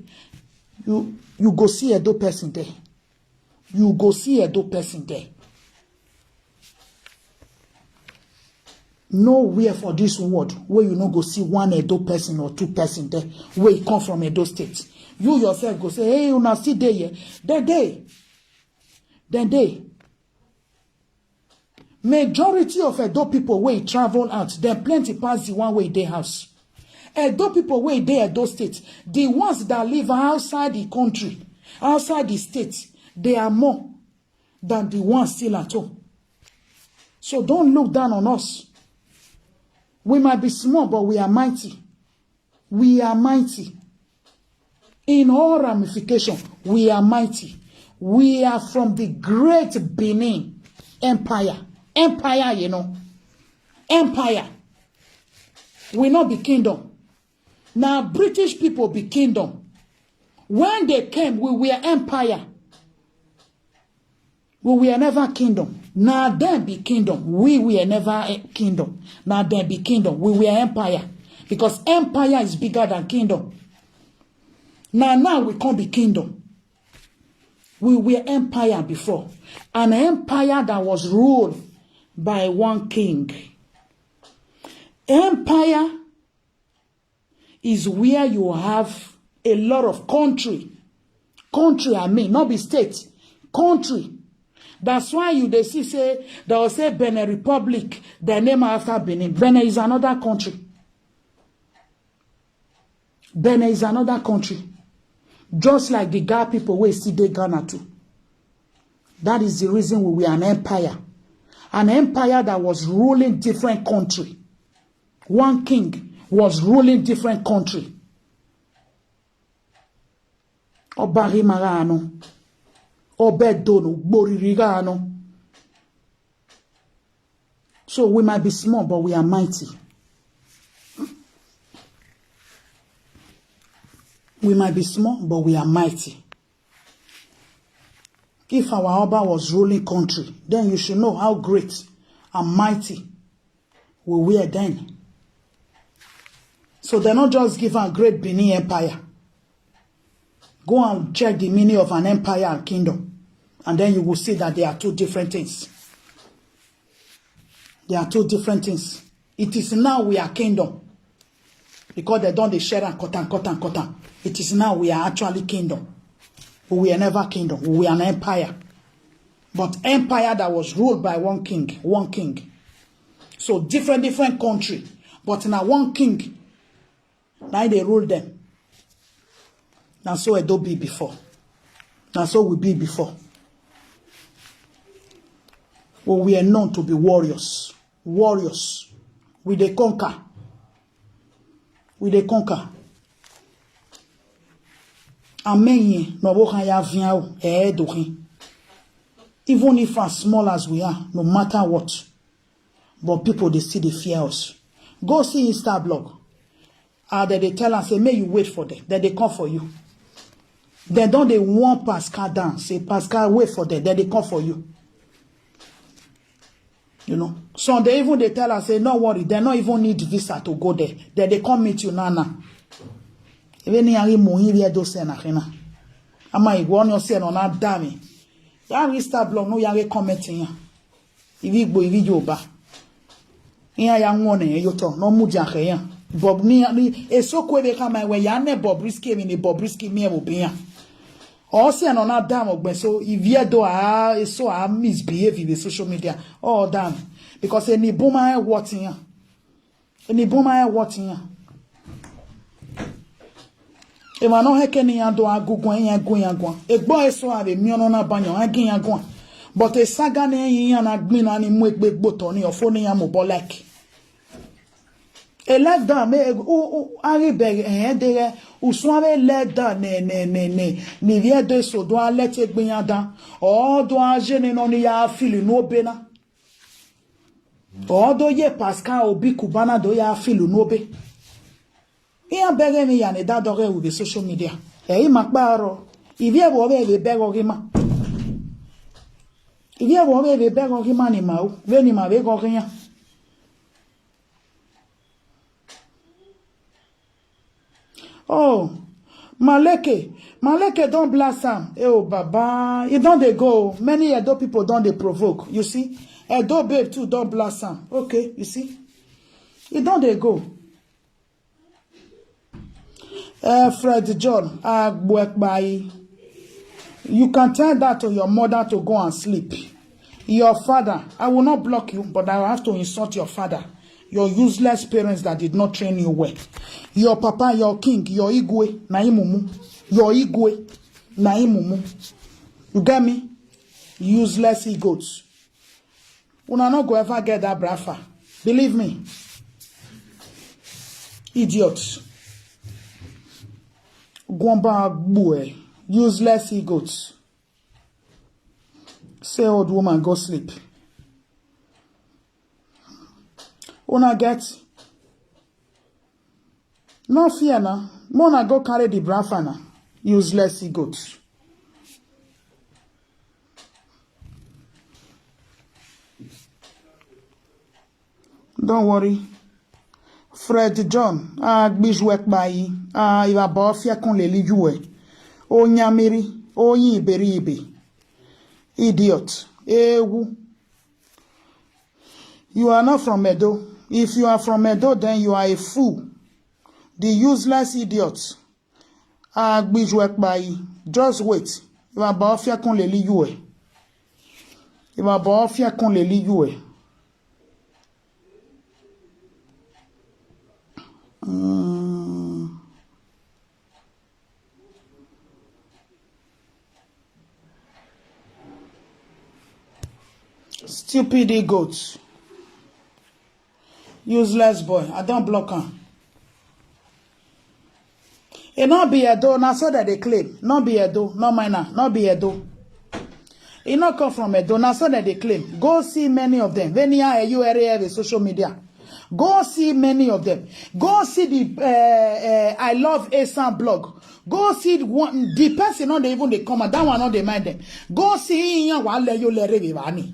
you you go see Edo person there. You go see Edo person there. Nowhere for this world where you no go see one Edo person or two person there, where you come from Edo State. You yourself go say, "Hey, una still dey here." They dey. Then they. Majority of Edo people wey travel out, dem plenty pass the one wey dey house. Edo people wey dey Edo State, the ones that live outside the country, outside the state, they are more than the ones still at home. So don't look down on us. We might be small, but we are mighty. We are mighty. In all ramification, we are mighty. We are from the great Benin Empire. Empire, you know. Empire. We not be kingdom. Now British people be kingdom. When they came, we were empire. We were never kingdom. Now them be kingdom. We were never eh, kingdom. Now them be kingdom. We were empire. Because empire is bigger than kingdom. Now, now we can't be kingdom. We were empire before. An empire that was ruled by one king. Empire is where you have a lot of country. Country, I mean, not be state. Country. That's why you they see say, they will say Benin Republic, their name after Benin. Benin is another country. Benin is another country. Just like the Ga people wey still dey Ghana too. That is the reason we were an empire. An empire that was ruling different country. One king was ruling different country. Oba Rimara ano. Obe Dono, Boririga ano. So we might be small, but we are mighty. We might be small, but we are mighty. If our Oba was ruling country, then you should know how great and mighty we were then. So they not just give a great Benin Empire. Go and check the meaning of an empire and kingdom, and then you will see that they are two different things. They are two different things. It is now we are kingdom. Because they don't they share and cut and cut and cut and. It is now we are actually kingdom. We were never kingdom. We were an empire. But empire that was ruled by one king. One king. So different, different country. But now one king. Now they rule them. Now so Edo be before. Now so we be before. Well, we are known to be warriors. Warriors. We dey conquer. We dey conquer. Amen. No bo kan ya vian o. Eh, do hin. Even if as small as we are, no matter what, but people dey still dey fear us. Go see Insta blog. Ah, dem dey tell am say make you wait for them. Dem dey come for you. Dem don dey warn Pascal down. Say, "Pascal, wait for them. Dem dey come for you." You know, some dey even dey tell am say, "No worry, dem no even need visa to go there. Dem dey come meet you now now." Ebe ni ari mo yin ri edo se na kina. Ama igwo ni ose no na dami. Ya Insta blog no ya re comment yan. Ivi Igbo, ivi Yoruba. Iya ya won ne yo to no mu ja ke yan. Bob ni ni eso kwe be ka mai we ya ne Bobrisky mi ni Bobrisky mi e wo bi yan. O se no na dam ogbe so ivi edo a eso a misbehave with social media. All done. Because any buma e what yan. Eni buma e what yan. E ma no he ke ni yan do agugun yan gun yan gun. E gbo eso ave mi ono na banyo an gin yan gun. But e saga ni yin yan na gbin na ni mu egbe gboto ni ofo ni yan mo bolek. E let down me u u ari be eh de re usun ave let down ne ne ne ne ni vie de so do a let egbe yan down. O do a je ni no ni ya feel no be na. Odo ye Pascal Obi Cubana do ya filu nobe. Iya bege mi ya ne da doge with the social media. E ima kparo. Ivi e bo be be bego gima. Ivi e bo be be bego gima ni ma u. Ve ni ma bego ginya. Oh, Maleke. Maleke don blast am. Eh, oh, Baba. E don dey go. Many Edo people don dey provoke. You see? Edo babe too don blast am. Okay, you see? E don dey go. Uh, Fred John, Agbuekpai. You can tell that to your mother to go and sleep. Your father, I will not block you, but I have to insult your father. Your useless parents that did not train you well. Your papa, your king, your igwe, na imumu. Your igwe, na imumu. You get me? Useless egots. Una no go ever get that brafa. Believe me. Idiot. Gwamba gbue. Useless egots. Say old woman go sleep. Una get? No fear na. Mona go carry the brafa na. Useless egots. Don't worry. Fred John, ah, gbijwe kpai, ah, iwa bo fia kun leli juwe. O nyamiri, o yin iberi ibe. Idiot. Ewu. You are not from Edo. If you are from Edo, then you are a fool. The useless idiot. Agbijwe kpai. Just wait. Iwa ba ofia kun leli yue. Iwa ba ofia kun leli yue. Mm. Stupid egots. Useless boy. I don't block him. E no be Edo, na so that they claim. No be Edo, no minor, no be Edo. E no come from Edo, na so that they claim. Go see many of them. Venia, you area the social media. Go see many of them. Go see the uh, uh, I love Asan blog. Go see the one, the person not even they come out. That one not they mind them. Go see Iyan Wale yo lere vivani.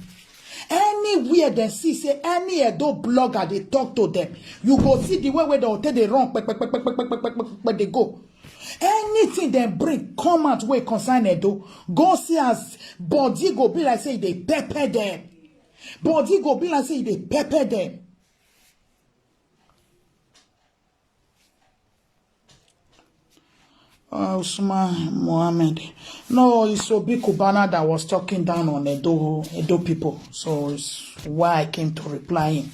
Anywhere they see say any Edo blogger they talk to them, you go see the way where they take they run, pe- pe- pe- pe- pe- pe- pe- pe- pe- they go. Anything they bring come out way concern Edo. Go see as body go be like say they pepper them. Body go be like say they pepper them. Uh, Usman Mohammed. No, it's Obi Cubana that was talking down on Edo, Edo people. So it's why I came to reply him.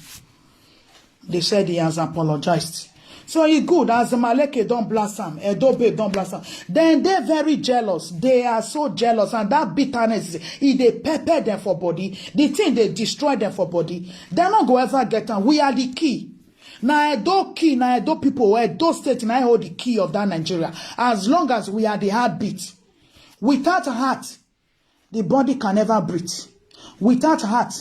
They said he has apologized. So he good as Maleke don't blast him, Edo babe don't blast him. Then they're very jealous. They are so jealous, and that bitterness is it they pepper them for body. The thing they destroy them for body. They're not gonna ever get them. We are the key. Na Edo key, na Edo people, Edo State, na hold the key of that Nigeria. As long as we are the heartbeat, without heart, The body can never breathe. Without heart,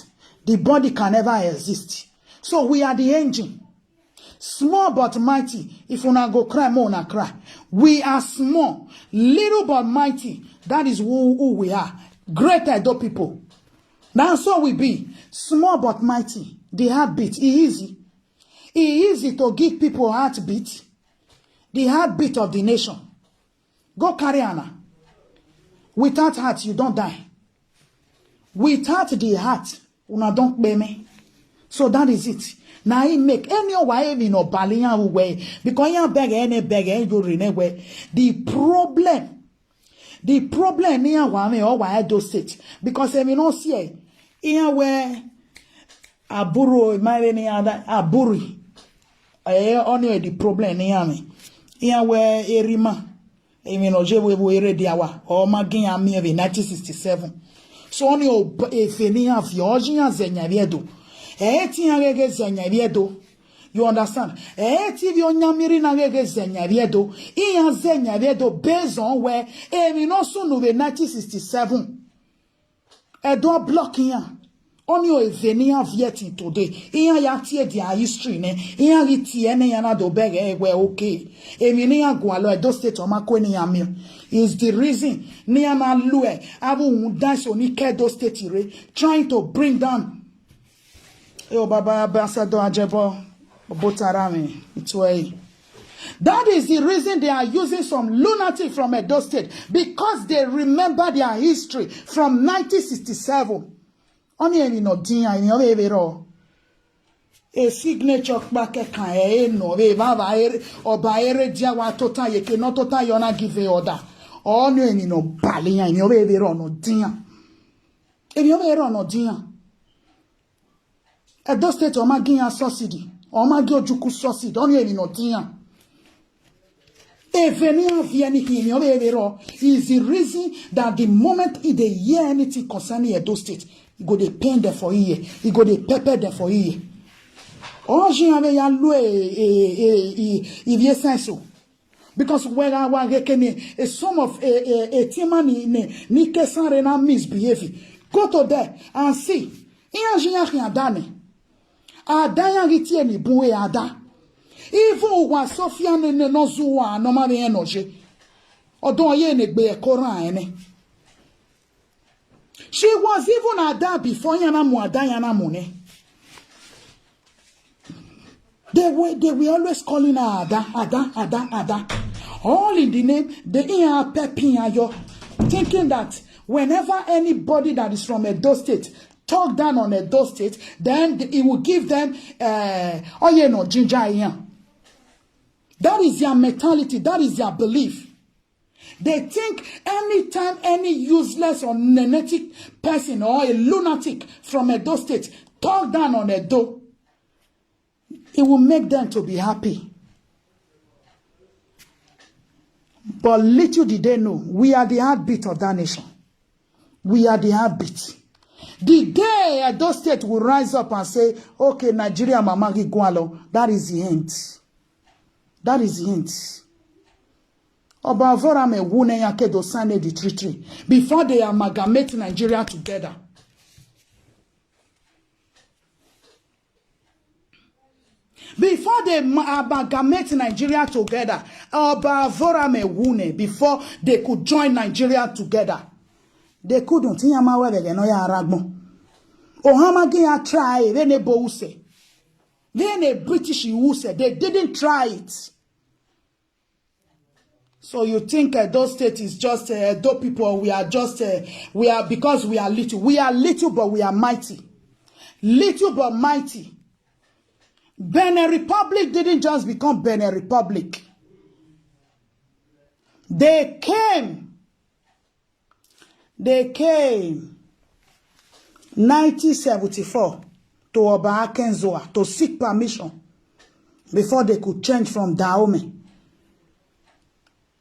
the body can never exist. So we are the engine. Small but mighty. If una go cry, more una cry. We are small, little but mighty. That is who, who we are. Great Edo people. Now so we be. Small but mighty. The heartbeat. E easy. E easy to give people heartbeat. The heartbeat of the nation. Go carry Anna. Without heart, you don't die. Without the heart, una don't pay me. So that is it. Now he make any why even no balian way because you beg any beg and you rene way. The problem, the problem near wame or why do sit because I mean no see here where aburo my any other aburi eh only the problem near me here where erima I mean no je we we ready awa or magin ami of nineteen sixty-seven. So only o efeni afi oji ya zenya viedo. Eh ti ya gege zenya viedo. You understand? Eh ti vi onyamiri na gege zenya viedo. Iya zenya viedo based on where emi no sunu ve nineteen sixty-seven. Edo block iya. Only o eveni ya vietin today. Iya ya tie their history ne. Iya ri tie ne ya na do bere we okay. Emi ni ya gwalo Edo State o ma ko ni ya mi. Is the reason ni ya na lue. Abu un dash oni ke Edo State re. Trying to bring down. Yo, Baba Ambassador Ajebo, Botarami, Ituei. That is the reason they are using some lunatic from Edo State because they remember their history from nineteen sixty-seven. Oni emi no dinya, emi obe ebe ro. A signature kpake kan e no be baba ere oba ere dia wa tota ye ke no tota yo na give order. Oni emi no balinya, emi obe ebe ro no dinya. Emi obe ero no dinya. Edo State o ma gi ya subsidy, o ma gi Ojukwu subsidy, oni emi no dinya. Even if anything, emi obe ero is the reason that the moment e dey hear anything concerning Edo State, e go dey pain them for ear, e go dey pepper them for ear. Oji ame ya lu e e e e e vie sense o. Because where I want get a some of a a a team money ne ni kesare na misbehave. Go to there and see. Iya jinya ki adane. Adaya giti eni buwe ada. Even wa Sofia ne ne no zuwa no ma be enoje. Odon ye ne gbe ekora ene. She was even ada before yana mu ada yana mu ne. They were they were always calling her Ada, Ada, Ada, Ada. All in the name, they in her pepping her yo, thinking that whenever anybody that is from Edo State talk down on Edo State, then he will give them uh, oh yeah no ginger here. That is their mentality, that is their belief. They think anytime any useless or nenetic person or a lunatic from Edo State talk down on Edo, it will make them to be happy. But little did they know, we are the heartbeat of that nation. We are the heartbeat. The day Edo State will rise up and say, okay, Nigeria, Mama Gigwalo, that is the end. That is the end. Oba Avora me wune ya kedo sign the treaty before they amalgamate Nigeria together. Before they amalgamate Nigeria together, Oba Avora me wune before they could join Nigeria together. They couldn't. Iyama webege no ya aragbon. Ohama gi ya try, they ne bo use. They ne British use. They didn't try it. So you think Edo State is just uh, Edo people? We are just uh, we are because we are little. We are little, but we are mighty. Little but mighty. Benin Republic didn't just become Benin Republic. They came. They came nineteen seventy-four to Oba Akenzoa to seek permission before they could change from Dahomey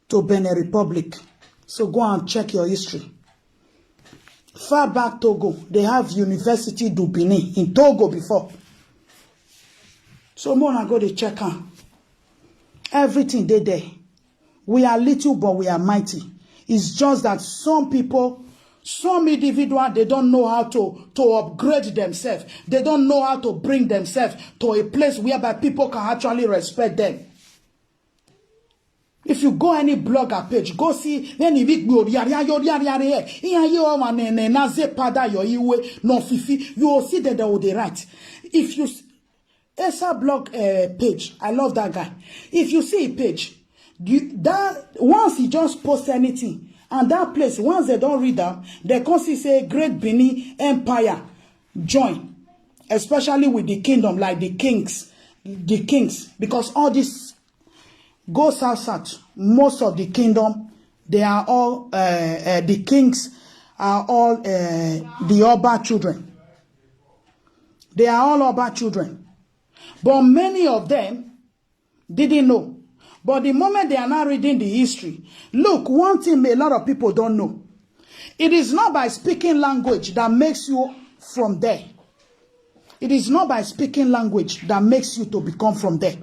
to Benin Republic. So go and check your history. Far back Togo, they have University du Benin in Togo before. So more na go dey check am. Everything dey there. We are little but we are mighty. It's just that some people Some individual, they don't know how to, to upgrade themselves. They don't know how to bring themselves to a place whereby people can actually respect them. If you go any blogger page, go see any big go yari yari yari yari eh. Iya ye o ma ne ne na ze pada yo iwe no fifi. You will see that they will dey write. If you s- Esa blog uh, page, I love that guy. If you see a page, you, that once he just post anything, and that place, once they don't read them, they come see say Great Benin Empire join, especially with the kingdom, like the kings, the kings, because all this go south south. Most of the kingdom, they are all uh, uh, the kings are all uh, the Oba children. They are all Oba children. But many of them didn't know. But the moment they are now reading the history, look, one thing a lot of people don't know. It is not by speaking language that makes you from there. It is not by speaking language that makes you to become from there.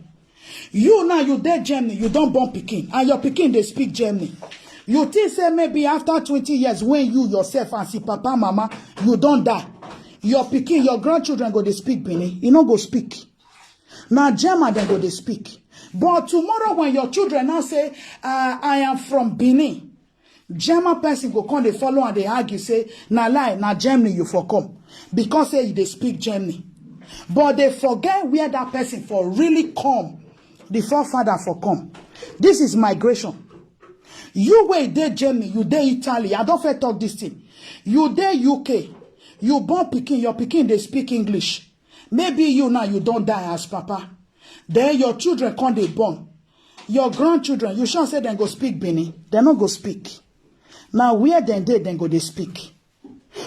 You now, you dey Germany, you don't born pikin, and your pikin they speak Germany. You think say maybe after twenty years, when you yourself and see papa, mama, you don't die. Your pikin, your grandchildren go they speak Benin. You no go speak. Now German, then go they speak. But tomorrow when your children now say, uh, I am from Benin, German person go come they follow and they argue say, na lie, na Germany you for come. Because say they speak Germany. But they forget where that person for really come. The forefather for come. This is migration. You wey dey Germany, you dey Italy, I don't fair talk this thing. You dey U K, you born pikin, your pikin they speak English. Maybe you now, you don't die as papa. Then your children come they born. Your grandchildren, you sure say them go speak Benin? They no go speak. Now where then they then go they speak.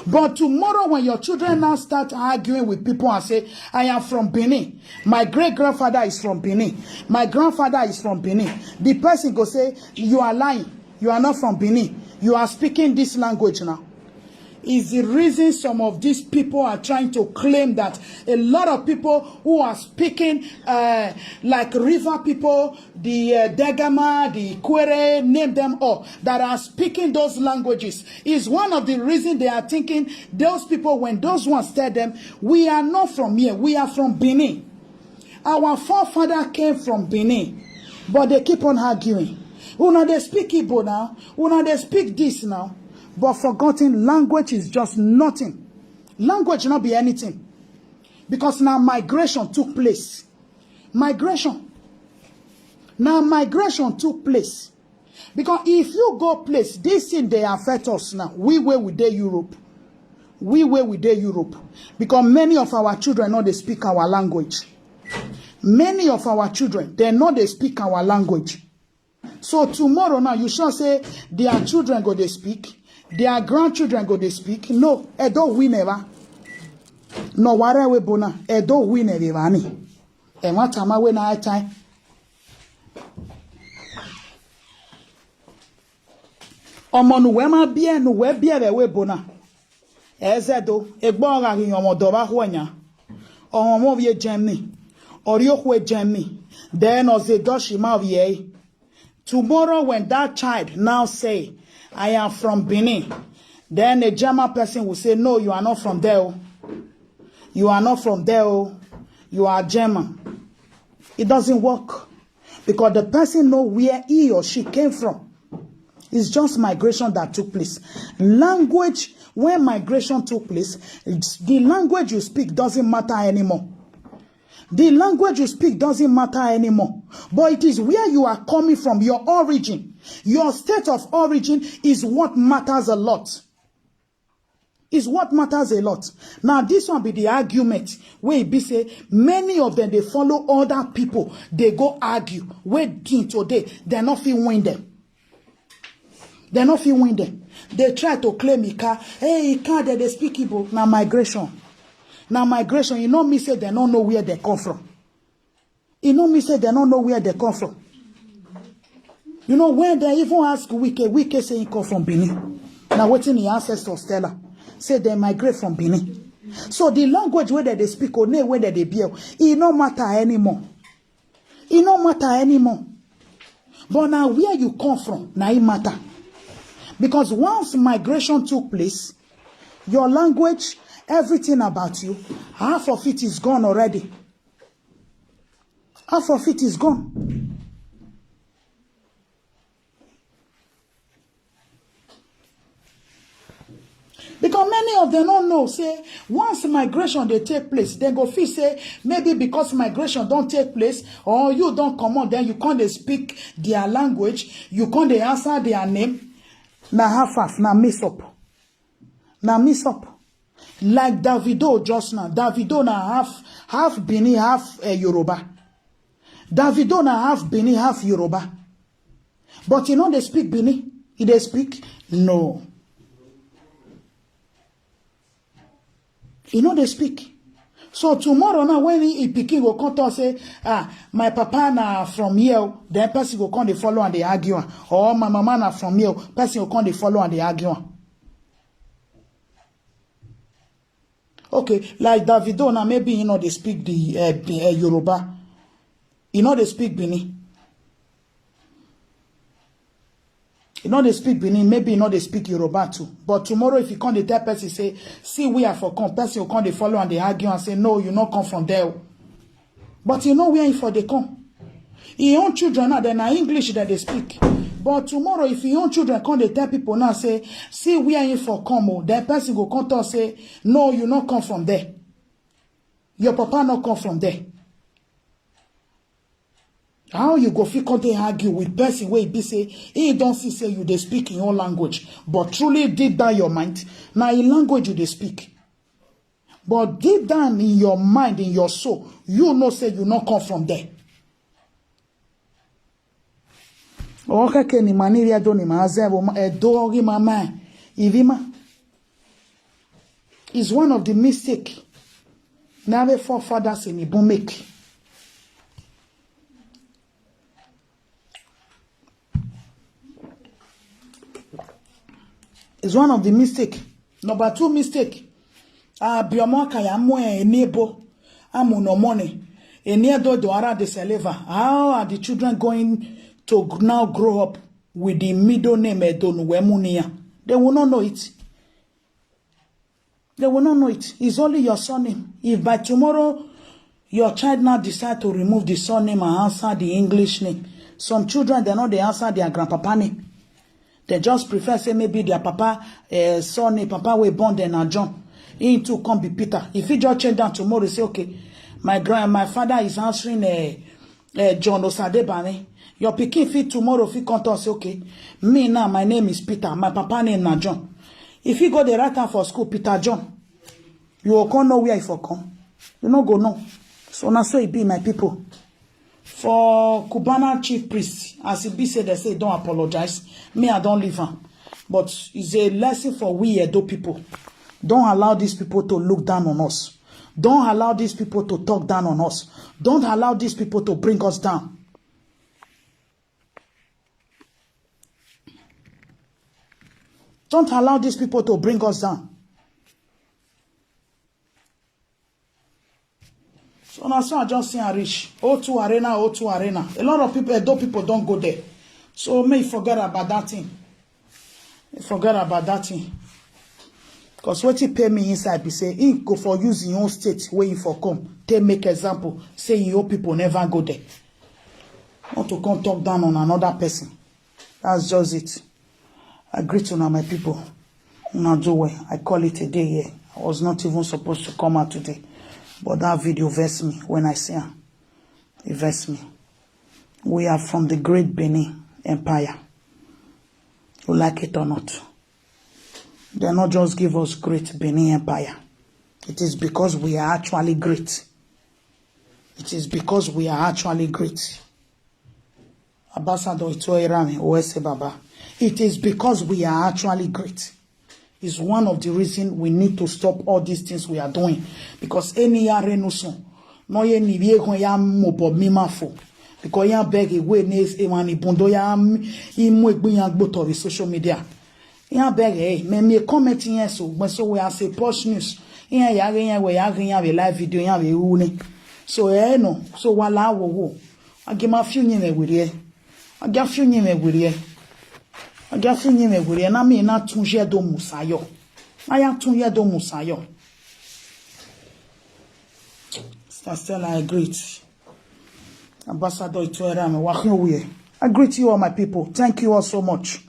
But tomorrow when your children now start arguing with people and say, I am from Benin, my great grandfather is from Benin, my grandfather is from Benin, the person go say, you are lying, you are not from Benin, you are speaking this language now. Is the reason some of these people are trying to claim that a lot of people who are speaking uh, like river people, the uh, Degama, the Kwere, name them all, that are speaking those languages is one of the reasons they are thinking those people, when those ones tell them, we are not from here, we are from Benin. Our forefather came from Benin, but they keep on arguing. Una they speak Igbo now, una they speak this now, but forgotten language is just nothing. Language not be anything, because now migration took place. Migration. Now migration took place. Because if you go place, this thing they affect us now. We where we dey Europe. We where we dey Europe. Because many of our children know they speak our language. Many of our children, they know they speak our language. So tomorrow now, you shall say their children go they speak, their grandchildren go they speak. No, Edo we never. No ware we bona, Edo we never vani. E nwata ma we na time. Ọmọ nu we ma bie, nu we bie re we bona. Ezedo, egbo ọgha gị ọmọ dọba hụ nya. Ọmọ vie Germany. Ori okwu Germany. Then oze doshi ma vie. Tomorrow when that child now say, I am from Benin, then a German person will say, no, you are not from there. Oh. You are not from there. Oh. You are German. It doesn't work. Because the person know where he or she came from. It's just migration that took place. Language, when migration took place, the language you speak doesn't matter anymore. The language you speak doesn't matter anymore. But it is where you are coming from, your origin. Your state of origin is what matters a lot. Is what matters a lot. Now, this one be the argument where it be say many of them they follow other people, they go argue. Waiting today, they not feel win them. They not feel win them. They try to claim Ika. Hey, Ika, they, they speak Igbo. Now migration. Now migration, you know me say they don't know where they come from. You know me say they don't know where they come from. You know, when they even ask Wike, Wike say he come from Benin. Now waiting the ancestors tell her. Say they migrate from Benin. So the language where they speak, or name where they bear, it no matter anymore. It no matter anymore. But now where you come from, now it matter. Because once migration took place, your language, everything about you, half of it is gone already. Half of it is gone. Because many of them don't know, say, once migration they take place, they go feel say, maybe because migration don't take place, or you don't come on, then you can't dey speak their language, you can't dey answer their name. Na half half, na mix up. Na mix up. Like Davido just now. Davido na half, half Benin, half, eh, Yoruba. Davido na half Benin, half Yoruba. But you know they speak Benin. He they speak? No. You know they speak. So tomorrow now, when he, he pikin go come talk say, "Ah, my papa na from here," then person go come dey follow and they argue am. Or, "My mama na from here," person go come dey follow and they argue am. Okay, like Davido now, maybe you know they speak the, uh, the, uh, Yoruba. You know they speak Benin. You know they speak Benin, maybe you know they speak Yoruba too. But tomorrow, if you come, they tell person say, "See, we are for come." Person will come, they follow and they argue and say, "No, you not come from there." But you know where he for they come. His own children now, then na English that they speak. But tomorrow, if your own children come, they tell people now say, "See where he for come," oh, then person go come talk say, "No, you not come from there. Your papa not come from there." How you go fit come dey argue with person wey be say he don't see say you dey speak in your language, but truly deep down your mind, na in language you dey speak. But deep down in your mind, in your soul, you know say you not come from there. Okeke ni maniri edo ni mazevo edo ori mama ivima is one of the mistake na the forefathers in Igbo make. Is one of the mistake. Number two mistake. Ah, Biomo Kaya mo e nebo. Amu no money. Eni edo do ara de seleva. How are the children going to now grow up with the middle name Edonu Wemunia? They will not know it. They will not know it. It's only your surname. If by tomorrow your child now decide to remove the surname and answer the English name, some children, they know they answer their grandpapa name. They just prefer say maybe their papa, eh, surname, papa wey born them na John. He too come be Peter. If he just change down tomorrow, say, "Okay, my grand, my father is answering, eh, eh, John Osadebane." Your pikin fit tomorrow fit come talk say, "Okay, me now, my name is Peter. My papa name na John." If he go the right time for school, Peter John, you will come know where he for come. You no go know. So na so e be, my people. For Cubana chief priest, as e be say they say don't apologize, me I don't leave am. But it's a lesson for we Edo people. Don't allow these people to look down on us. Don't allow these people to talk down on us. Don't allow these people to bring us down. Don't allow these people to bring us down. So now, so I just see and reach O two Arena, O two Arena. A lot of people, Edo people don't go there. So may forget about that thing. Forget about that thing. Because what he pay me inside, be say, he go for use in your own state where you for come. Take make example, say your people never go there. Want to come talk down on another person. That's just it. I greet you now, my people. Una do well. I call it a day here. I was not even supposed to come out today. But that video vex me when I see am. It vex me. We are from the great Benin Empire. You like it or not? They not just give us great Benin Empire. It is because we are actually great. It is because we are actually great. Ambassador Itoerami Owese Baba. It is because we are actually great. It's one of the reasons we need to stop all these things we are doing. Because any ya renusun, no ye ni ye kon ya mo bo mi ma fo. Because ya beg away ne e wan ni bundo ya imu egbe ya gboto with social media. Ya beg e me me comment yen so gbe so we as a post news. Ya ya re yen we ya re yen we live video ya we wu ni. So e no so wa la wo wo. Age ma fiu yen me we re. Age fiu yen me we re. Agafi nyime gure na mi na tunje do musayo. Aya tunje do musayo. Sister Stella, I greet. Ambassador Itoera, me wa hin uye. I greet you all, my people. Thank you all so much.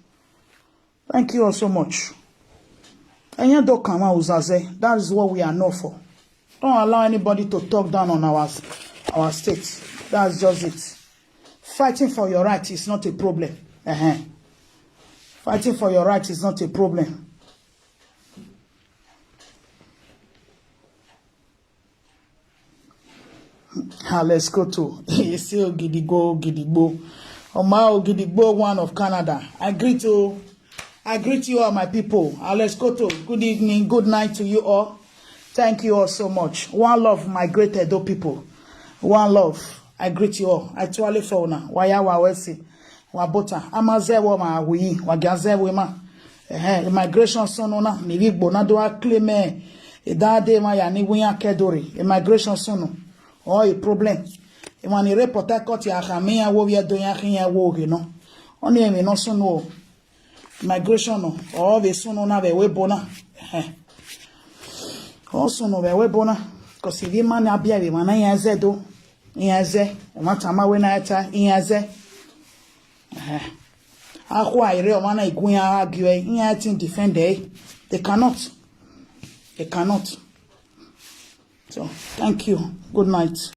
Thank you all so much. Anya do kama uzaze. That is what we are known for. Don't allow anybody to talk down on our our state. That's just it. Fighting for your right is not a problem. Uh-huh. Fighting for your right is not a problem. Alescoto, you say Ogidigbo, Ogidigbo. Oma Ogidigbo, one of Canada. I greet you. I greet you all, my people. Alescoto, good evening, good night to you all. Thank you all so much. One love, my great Edo people. One love. I greet you all. I tuale fauna. Waya wa wesi. Wa bota. Ama zewo ma wi. Wa gazewo ma. Eh, immigration sunu na. Mi wi gbo na do a claim. E da de ma ya ni wi ya kedori. Immigration sunu. Oh, a problem. E ma ni report a court ya ha mi ya wo ya do ya hin ya wo ge no. Oni emi no sunu o. Migration no. Oh, ve sunu na ve we bona. Eh. Oh, sunu ve we bona. Because if you man abia ve man ya ze do. Ya ze. E ma tama we na eta. Ya ze. Eh. Akwa ire o man igun ya argue. Ya tin defend eh. They cannot. They cannot. So, thank you. Good night.